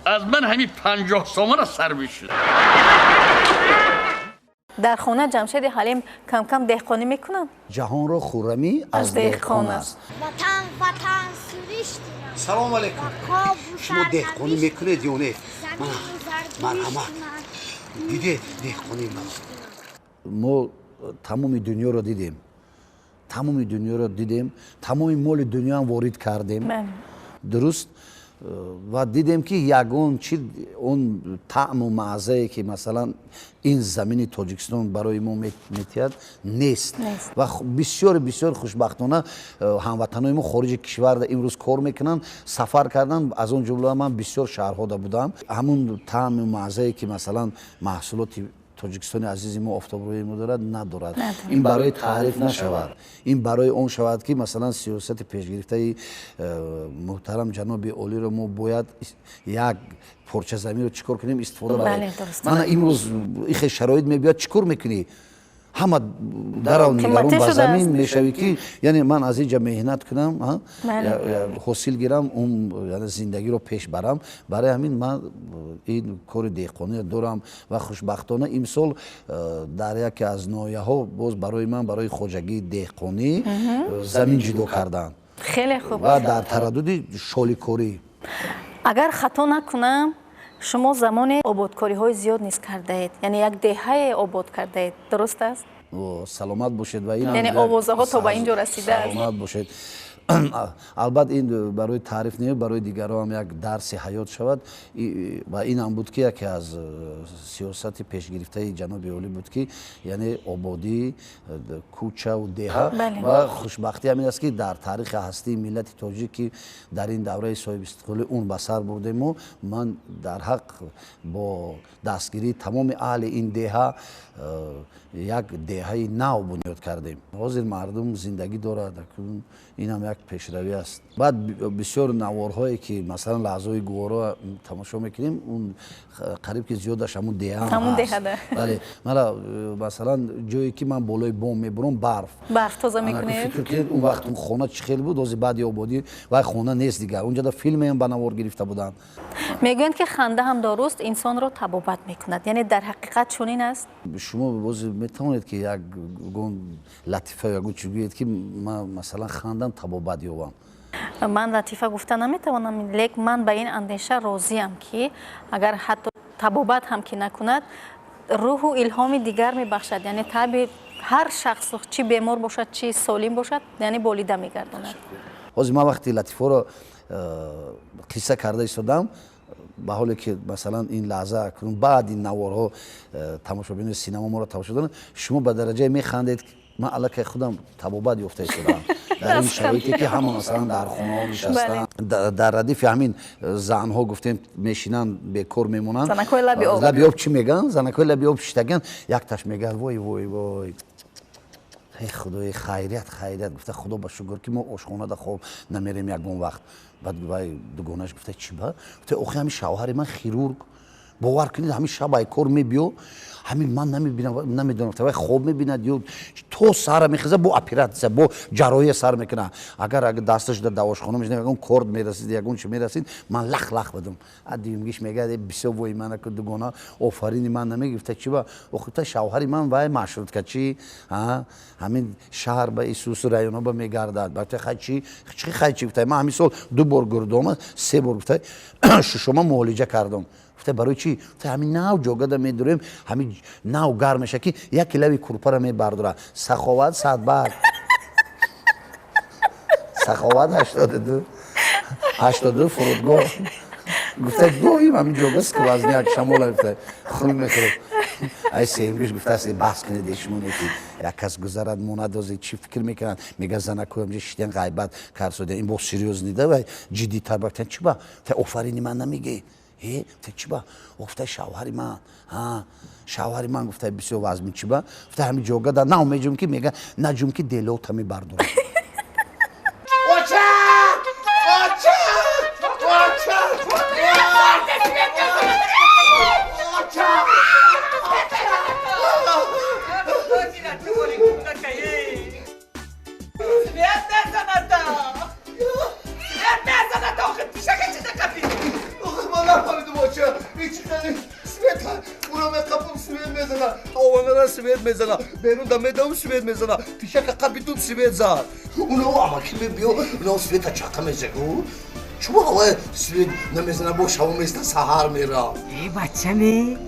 аз ман ҳамин 50 сомона сар мешуд. Дар хона Ҷамшеди Ҳалим камкам деҳқонӣ мекунанд? Ҷаҳонро хуррамӣ аз деҳқон аст. Ватан, ватан сиришти. Салому алайкум. Шумо деҳқонӣ мекунед ё не? Марҳамат, дидед деҳқонии ман. Мо тамоми дунёро дидем, тамоми дунёро дидем, тамоми моли дунёам ворид кардем, дуруст, ва дидем, ки ягон чи он таъму маъзае, ки масалан ин замини Тоҷикистон барои мо метиҳад, нест. Ва бисёр бисёр хушбахтона ҳамватанои мо хориҷи кишвар имрӯз кор мекунанд, сафар карданд. Аз он ҷумла ман бисёр шаҳрҳода будам. Ҳамун таъму маъзае, ки масалан маҳсулоти Тоҷикистони азизи мо, офтобрӯи мо дорад, надорад. Ин барои таъриф нашавад, ин барои он шавад, ки масалан сиёсати пешгирифтаи муҳтарам ҷаноби олиро мо бояд як порча заминро чӣ кор кунем, истифода барем. Мана имрӯз ихе шароит мебиёд, чӣ кор мекунӣ? Ҳама дарав нигарон ба замин мешавӣ, ки яъне ман аз инҷа меҳнат кунам, ҳосил гирам, он зиндагиро пеш барам. Барои ҳамин ман ин кори деҳқониро дорам ва хушбахтона имсол дар яке аз ноҳияҳо боз барои ман, барои хоҷагии деҳқонӣ замин ҷудо карданд. Хеле хуб. Ва дар тараддуди шоликорӣ. Агар хато накунам, шумо замоне ободкориҳои зиёд низ кардаед, яъне як деҳае обод кардаед, дуруст аст? Саломат бошед. Ва яъне овозаҳо то ба ин ҷо расидааст. Саломат бошед. Албатта, ин барои таъриф не, барои дигарон ҳам як дарси ҳаёт шавад. Ва инам буд, ки яке аз сиёсати пешгирифтаи ҷаноби олӣ буд, ки яъне ободии кӯчаву деҳа. Ва хушбахтӣ ҳамин аст, ки дар таърихи ҳастии миллати тоҷик, ки дар ин давраи соҳибистиқлолӣ он ба сар бурдему, ман дар ҳақ бо дастгирии тамоми аҳли ин деҳа як деҳаи нав бунёд кардем. Ҳозир мардум зиндагӣ дорад, инам як пешравӣ аст. Баъд бисёр наворҳое, ки масалан лаҳзаҳои гуворо тамошо мекунем, он қариб ки зиёдаш ҳамун деҳа. Бале, мана масалан ҷое, ки ман болои бом мебурам, барф. Барф тоза мекунед. Фикр кунед, он вақт он хона чӣ хел буд. Ҳозир баъди ободӣ вай хона нест дигар. Унҷода филмеам ба навор гирифта буданд. Мегӯянд, ки ханда ҳам доруст, инсонро табобат мекунад. Яъне дар ҳақиқат чунин аст? Шумо боз метавонед, ки ягон латифа, ягон чиз гӯед, ки ман масалан хандам, табобат ёбам. Ман латифа гуфта наметавонам, лек ман ба ин андеша розиам, ки агар ҳатто табобат ҳам ки накунад, рӯҳу илҳоми дигар мебахшад. Яъне таби ҳар шахс, чӣ бемор бошад, чӣ солим бошад, яъне болида мегардонад. Ҳозир ман вақти латифаро қисса карда истодам, ба ҳоле ки масалан ин лаҳза акнун баъди наворҳо тамошобинони синема моро тамошо доранд, шумо ба дараҷае механдед, ман аллакай худам табобат ёфта истодам. Дар ин шароите, ки ҳама масалан дар хонаҳо нишастанд, дар радифи ҳамин занҳо гуфтем, мешинанд, бекор мемонанд. Лаби об чӣ мегӯянд? Занакҳои лаби об шиштагианд. Якташ мегӯяд: «Вой, вой, вой, эй худои, хайрият, хайрият», гуфта, «худо ба шукр, ки мо ошхонада хоб намерем ягон вақт». Баъд вай дугонааш гуфта: «Чӣ ба?» Гуфта: «Охи, ҳамин шавҳари ман хирург, бовар кунед, ҳамин шаб ай кор мебиё, ҳамин ман намебинам, намедонам, вай хоб мебинад ё то сара мехеза, бо оператсия, бо ҷарроҳия сар мекунад. Агар дасташ дар давошхона мешина, ягон корд мерасид, ягон чи мерасид, ман лах лах будам». Дуюмгиш мегӯяд: «Бисёр вой мана ку, дугона, офарини ман намегуфта, чӣ ба?» «Охи, шавҳари ман вай маршруткачи, ҳамин шаҳр ба исусу районҳо ба мегардад». Баъд: «Хай чи, чи хай чи?» Гуфта: «Ман ҳамин сол ду бор гурдома, се бор», гуфта, «шушома муолиҷа кардам». Гуфта: «Барои чӣ?» Гуфта: «Ҳамин нав ҷогада медурем, ҳамин нав гарм меша, ки як лави курпара мебардора». Саховат садбар, Саховат 82 82 фурудгоҳ. Гуфта: «Доим ҳамин ҷога сквозняк, шамола», гуфта, «хун мехӯрад». Ай сеюмгиш гуфтааст, баҳс кунед шумо неки як кас гузарад монад, ози чӣ фикр мекунанд? Мега занакоям ҷа шидан ғайбат карсода. Ин бо серьёз нида ва ҷиддитар ба чӣ ба та офарини ман намегӣ? Э, та чӣ ба? Гуфта шавҳари ман, ҳа, шавҳари ман гуфта бисёр вазмин чӣ ба? Гуфта ҳами ҷога да наомеҷум ки мега наҷум ки делота мебардорам. Оча! Оча! Оча! Оча! Свет мезанада! Свет мезанада! Охи пишака чӣ дақафи? Охи ман нафаҳмидам оча. Ҳеҷ хеле свет уро меқапам свет мезана. Овонара свет мезана. Берун да медавам свет мезана. Пишака қапитум свет зад. Уно амаки мебиё, уно света чақа меза. Чумо ҳавои свет намезана, бо шаво места саҳар мера. Э, бачаме,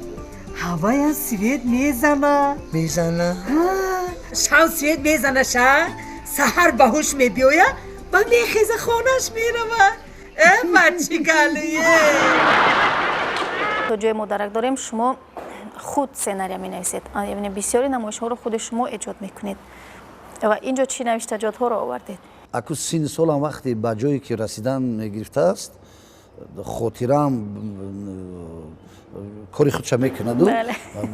ҳавоя свет мезана. Мезана? Шав свет мезана ша, саҳар ба ҳуш мебиёя ва мехеза хонаш мерава. Э, бачигалие. То ҷое мо дарак дорем, шумо худ сценария менависед, яъне бисёри намоишҳоро худи шумо эҷод мекунед. Ва ин ҷо чӣ навиштаҷотҳоро овардед? Аку синни солам вақте ба ҷое ки расидан мегирифтааст, хотираам кори худша мекунаду.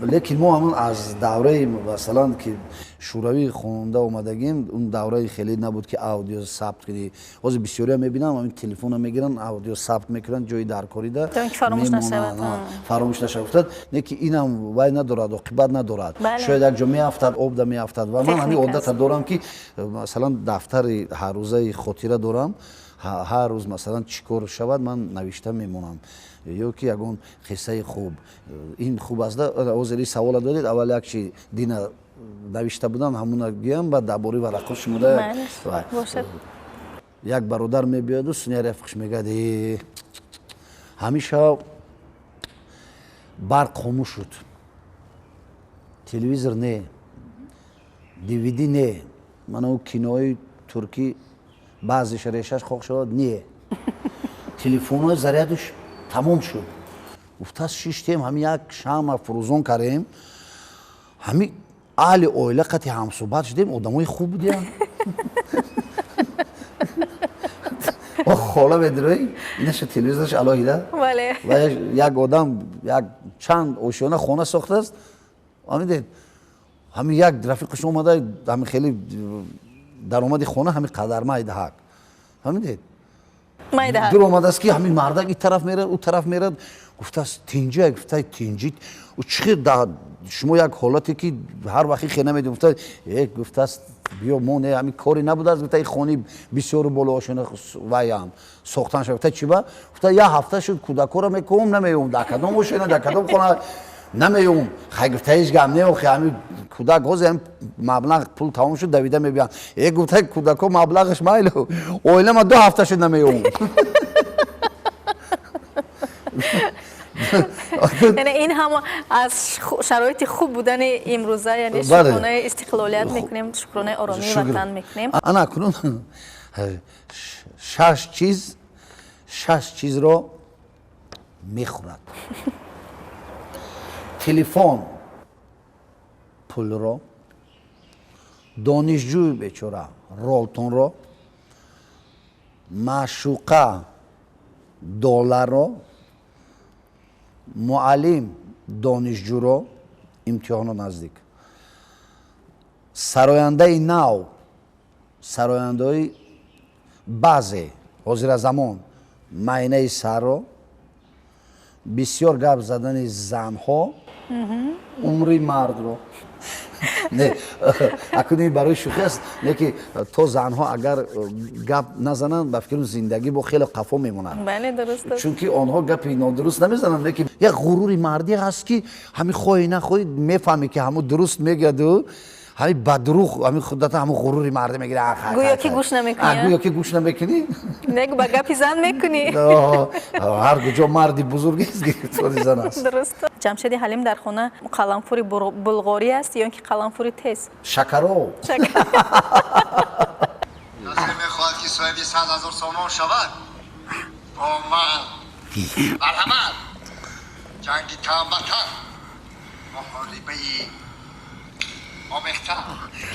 Лекин мо ҳамон аз давраи масалан ки шӯравӣ хонда омадагим, он давраи хеле набуд ки аудио сабт кунӣ. Ҳозир бисёриам мебинам, ҳамин телефона мегиранд, аудио сабт мекунанд, ҷои даркорида фаромӯш нашавад. Фаромӯш нашавад. Гуфтад, не ки инам вай надорад, оқибат надорад. Шояд як ҷо меафтад, обда меафтад. Ва ман ҳамин одата дорам ки масалан дафтари ҳаррӯзаи хотира дорам. Ҳар рӯз масалан чӣ кор шавад, ман навишта мемонам. Ё ки ягон қиссаи хуб, ин хуб аст. Ҳозир ин савола додед, аввал як чи дина навишта будам, ҳамуна гӯям, баъд дар бораи варақҳо шумода. Як бародар мебиёду суния рафиқш мегӯяд, э ҳамиша барқ хомӯш шуд, телевизор не, DVD не, мана ӯ кинои туркӣ баъзеша решаш хок шавад не, телефонҳои зарядуш тамом шуд. Гуфтааст, шиштем, ҳами як шама фурӯзон кардем, ҳами аҳли оила қати ҳамсӯҳбат шудем, одамои хуб будиям. Хола медирои инаша телевизораш алоҳида ва як одам як чанд ошёна хона сохтааст, ҳамидед, ҳами як рафиқаш омада, ҳами хеле даромади хона ҳами қадар майдаҳак, ҳамидед, дур омадааст ки ҳамин мардак ин тараф мерад, ӯ тараф мерад. Гуфтааст тинҷи, гуфта тинҷи чӣ шумо як ҳолате ки ҳар вақти хе намедем. Гуфта э гуфтааст биё мо не ҳамин кори набудааст, гуфта ин хони бисёру болоошона ваям сохтан шуд. Гуфта чӣ ба? Гуфта як ҳафта шуд кӯдакҳоро мекӯм, намеём, дар кадом ошона, дар кадом хона намеём. Хай гуфта ҳеҷ гап не, охи ҳамин кӯдак ҳозир ҳамин маблағ пул тамом шуд, давида мебиям. Э гуфта кӯдакҳо маблағаш майлу, оила ма 2 ҳафта шуд намеём. Яъне ин ҳама аз шароити хуб будани имрӯза, яъне шукронаи истиқлолият мекунем, шукронаи оромии ватан мекунем. Ана акнун шаш чизро мехӯрад. Телефон пулро, донишҷӯи бечора ролтонро, маъшуқа долларро, муаллим донишҷӯро, имтиҳоно наздик, сарояндаи нав, сарояндаҳои баъзе ҳозиразамон майнаи сарро, бисёр гап задани занҳо, умри мардро. Не, акун ин барои шӯхӣ аст, не ки то занҳо агар гап назананд, ба фикрам зиндагӣ бо хеле қафо мемонад. Бале, дуруст аст. Чунки онҳо гапи нодуруст намезананд, не ки як ғурури мардӣ ҳаст ки ҳамин хоҳӣ нахоҳӣ мефаҳмӣ ки ҳамун дуруст мегӯяду, ҳамин ба дурӯғ ҳамин худата ҳамун ғурури мардӣ мегирад. Гӯё ки гӯш намекунӣ. Гӯё ки гӯш намекунӣ. Не, ба гапи зан мекунӣ. Ҳар куҷо марди бузургест, гирифтори зан аст. Дуруст. Ҷамшеди Ҳалим дар хона қаламфури булғорӣ аст ё ин ки қаламфури тез? Шакаров. Касе мехоҳад ки соҳиби 100 000 сомон шавад, бо ман. Марҳамат, ҷанги тан ба тан. Муҳорибаи омехта.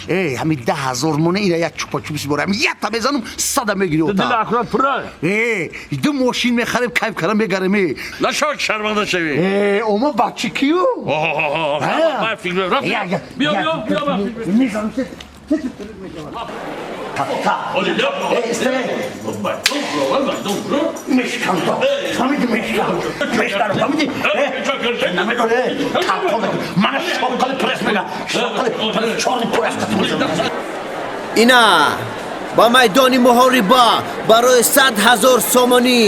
Эй, ҳамин 10 000 моне ира як чупа-чупс борам, якта мезанам, сада мегири. Дил акурат пура. Э, ду мошин мехарем, кайф кара мегарем. Э, нашавад, шарманда шавӣ. Э, ома бачи кию? Биё, биё, биё. Мезанам. Мешкам, фаҳмиди? Мешкам, мешкам, фаҳмиди? Намедоне, мана шоқали пресс мега, шоқали чорни пояс. Ина ба майдони муҳориба барои 100 000 сомонӣ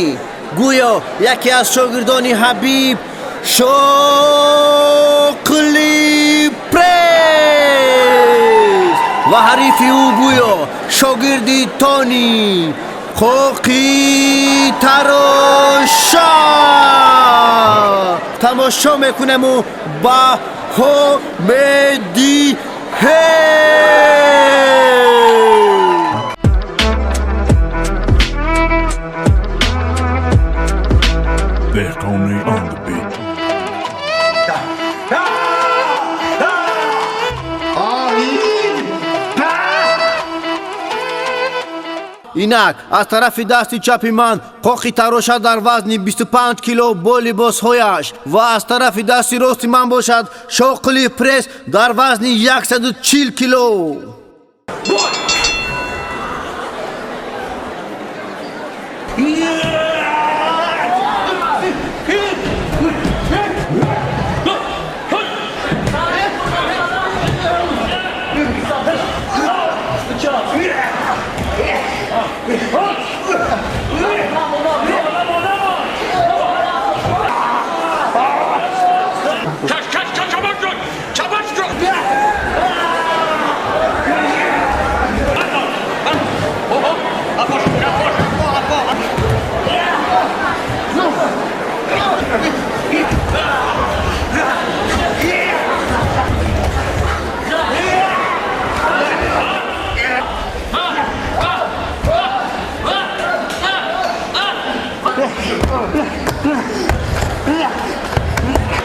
гӯё яке аз шогирдони Ҳабиб, Шоқли Пресс, ва ҳарифи ӯ гӯё шогирди Тони, Қоқи Тароша. Тамошо мекунему, баҳо медиҳем. Dehqani on the beat. Инак аз тарафи дасти чапи ман Қоқи Тароша дар вазни 25 кило бо либосҳояш ва аз тарафи дасти рости ман бошад Шоқили Пресс дар вазни 140 кило. Kaç kaç kaç, çabuk çok çabuk çok.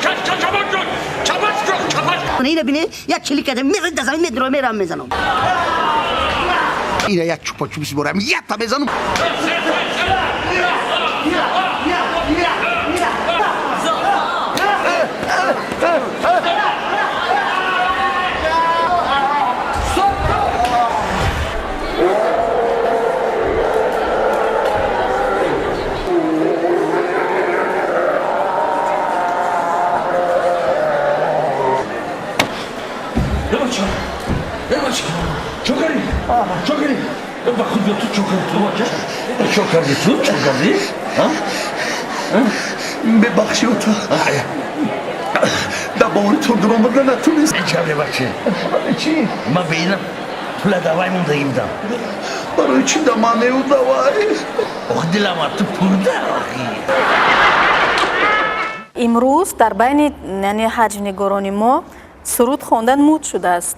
Kaç kaç, çabuk çok çabuk çok çabuk. Ина бине, як чили кардем, мезанам, медро мерам, мезанам. Ира як чупа-чупс борам, якта мезанам. Чокари, ба худ ту чокари, ту бача чокари, ту чокари. Бебахши, ота, дар бовари ту дуромада натунист. Чабре, бача. Чӣ? Ман ба инам пула давай мондаги будам. Барои чӣ да ман неу давай? Ох, дилама, ту пурда охи. Имрӯз дар байни, яъне, ҳаҷвнигорони мо суруд хондан муд шудааст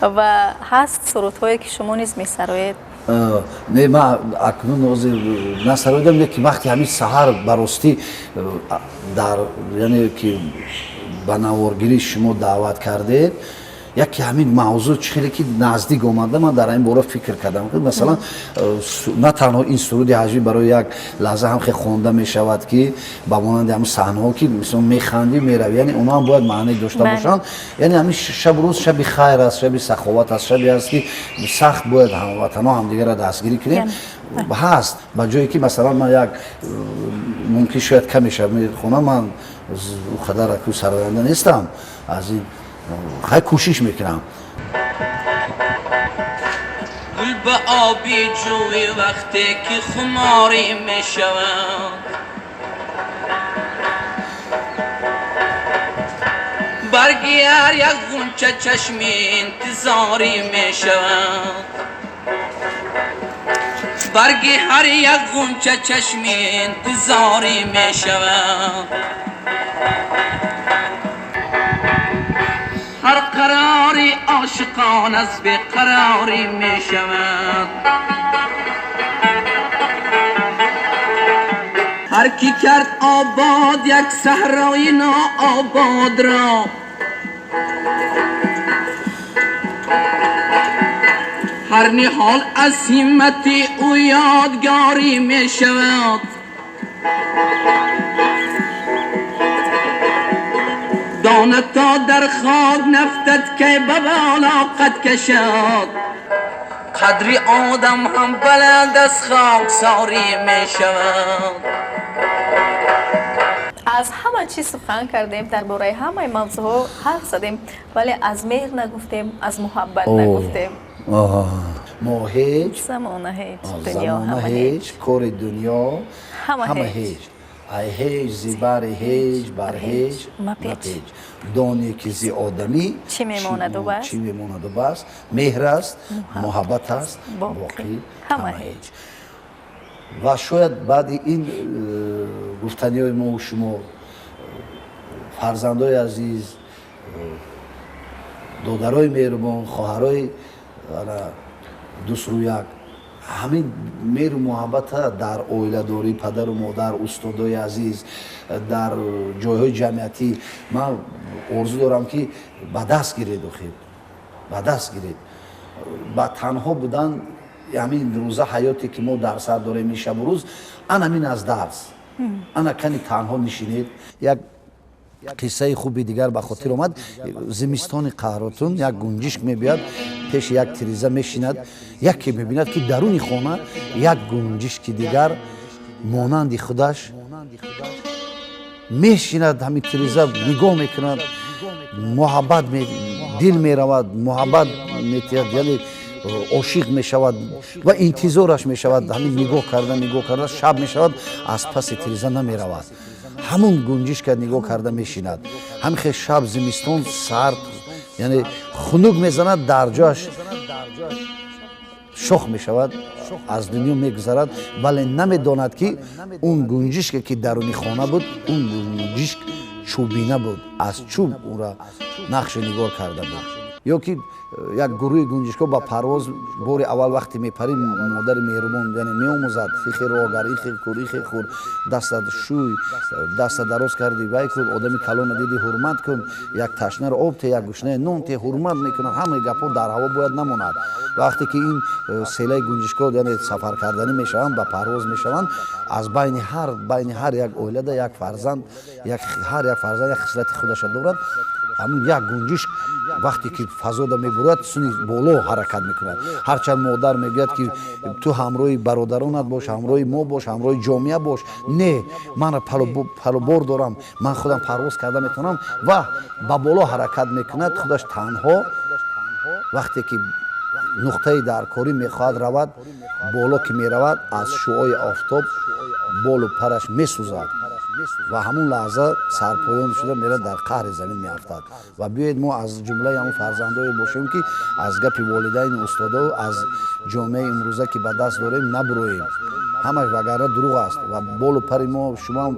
ва ҳаст сурудҳое, ки шумо низ месароед. Не, ман акнун ҳозир насароидам, лекин вақти ҳамин саҳар ба ростӣ дар, яъне ки ба наворгирӣ шумо даъват кардед, яке ҳамин мавзӯъ чӣ хеле ки наздик омада, ман дар ҳамин бора фикр кардам. Масалан, на танҳо ин суруди ҳаҷвӣ барои як лаҳза ҳам хеле хонда мешавад, ки ба монанди ҳамин саҳнаҳо, ки мисол механдӣ, меравӣ, яъне онҳо ҳам бояд маъне дошта бошанд. Яъне ҳамин шабу рӯз шаби хайр аст, шаби саховат аст, шабе аст, ки сахт бояд ҳамватанҳо ҳамдигарро дастгирӣ кунем. Ҳаст ба ҷое ки, масалан, ман як мумкин шояд каме шаб мехонам, ман он қадар аку сароянда нестам, аз ин хай кӯшиш мекунам. Гул ба оби ҷӯи вақте ки хуморӣ мешавад, барги ҳар як ғунча чашми интизорӣ мешавад, барги ҳар як ғунча чашми интизорӣ мешавад. Ҳар қарори ошиқон аз беқарорӣ мешавад. Ҳар Ҳар ки кард обод як саҳрои нообод ро, ҳар ниҳол аз ҳиммати ӯ ёдгорӣ мешавад. Дона то дар хок нафтад ки ба боло қад кашад, қадри одам ҳам баланд аз хоксорӣ мешавад. Аз ҳама чиз сухан кардем, дар бораи ҳамаи мавзӯъҳо ҳарф задем, вале аз меҳр нагуфтем, аз муҳаббат нагуфтем. Мо ҳеҷ, замона ҳеҷ, дунё замона ҳама ҳеҷ, кори дунё ҳама ҳама ҳеҷ. ҳеҷ, ай ҳеҷ зи бари ҳеҷ бар ҳеҷ мапеч. Мапеч, доне ки зи одамӣ чӣ мемонаду бас? Чӣ мемонаду бас, меҳр аст, муҳаббат аст, боқӣ ҳама ҳама ҳеҷ. Ва шояд баъди ин гуфтаниҳои мову шумо, фарзандои азиз, додарои меҳрубон, хоҳарои дӯстрӯяк, ҳамин меҳру муҳаббата дар оиладорӣ, падару модар, устодои азиз, дар ҷойҳои ҷамъиятӣ ман орзу дорам, ки ба даст гиред, охир ба даст гиред. Ба танҳо будан ҳамин рӯза ҳаёте ки мо дар сар дорем, ин шабу рӯз, ана мин аз дарс, ана кани танҳо нишинед. Як қиссаи хуби дигар ба хотир омад. Зимистони қаҳротун як гунҷишк мебиёд, пеши як тиреза мешинад. Яке мебинад, ки даруни хона як гунҷишки дигар монанди худаш мешинад, ҳамин тиреза нигоҳ мекунад, муҳаббат, дил меравад, муҳаббат метиҳад, яъне ошиқ мешавад ва интизораш мешавад. Ҳамин нигоҳ карда, нигоҳ карда, шаб мешавад, аз паси тиреза намеравад, ҳамун гунҷишка нигоҳ карда мешинад. Ҳамин хел шаб, зимистон сард, яъне хунук мезанад, дар ҷояш шох мешавад, аз дунё мегузарад, вале намедонад, ки он гунҷишке ки даруни хона буд, он гунҷишк чӯбина буд, аз чӯб ӯра нақшу нигор карда буд. Ё ки як гурӯҳи гунҷишкҳо ба парвоз бори аввал вақте мепарид, модари меҳрубон, яъне меомӯзад: ихе рогар, ихе кур, ихе хур, дастат шӯй, даста дароз карди, вай кун, одами калона диди, ҳурмат кун, як ташнаро об те, як гушнаи нон те, ҳурмат мекунад. Ҳамаи гапҳо дар ҳаво бояд намонад. Вақте ки ин селаи гунҷишкҳо, яъне сафаркарданӣ мешаванд, ба парвоз мешаванд, аз байни ҳар як оилада як фарзанд, ҳар як фарзанд як хислати худаша дорад. Ҳамун як гунҷишк вақте ки фазода мебурад, суни боло ҳаракат мекунад. Ҳарчанд модар мегӯяд, ки ту ҳамроҳи бародаронат бош, ҳамроҳи мо бош, ҳамроҳи ҷомеа бош, не, ман палубор дорам, ман худам парвоз карда метавонам, ва ба боло ҳаракат мекунад худаш танҳо. Вақте ки нуқтаи даркорӣ мехоҳад равад, боло ки меравад, аз шуои офтоб болу параш месӯзад ва ҳамун лаҳза сарпоён шуда мерад, дар қаъри замин меафтад. Ва биёед, мо аз ҷумлаи ҳамун фарзандое бошем, ки аз гапи волидайни, устодо, аз ҷомеаи имрӯза, ки ба даст дорем, набуроем. Ҳамаш вагарна дурӯғ аст ва болу пари мо шумоам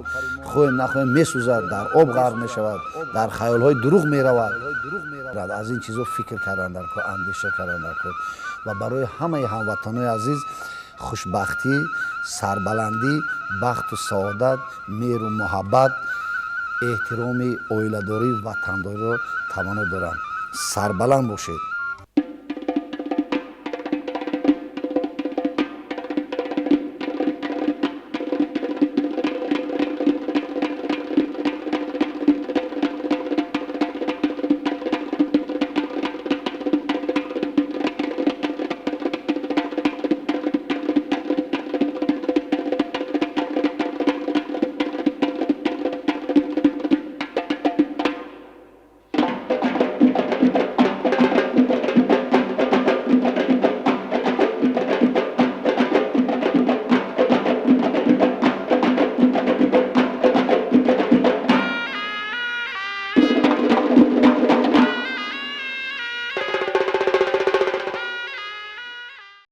хоҳем нахоҳем месӯзад, дар об ғарқ мешавад, дар хаёлҳои дурӯғ меравад. Аз ин чизо фикр кардан дар кор, андеша кардан дар кор. Ва барои ҳамаи ҳамватанои азиз хушбахтӣ, сарбаландӣ, бахту саодат, меҳру муҳаббат, эҳтироми оиладорӣ, ватандориро таманно дорам. Сарбаланд бошед.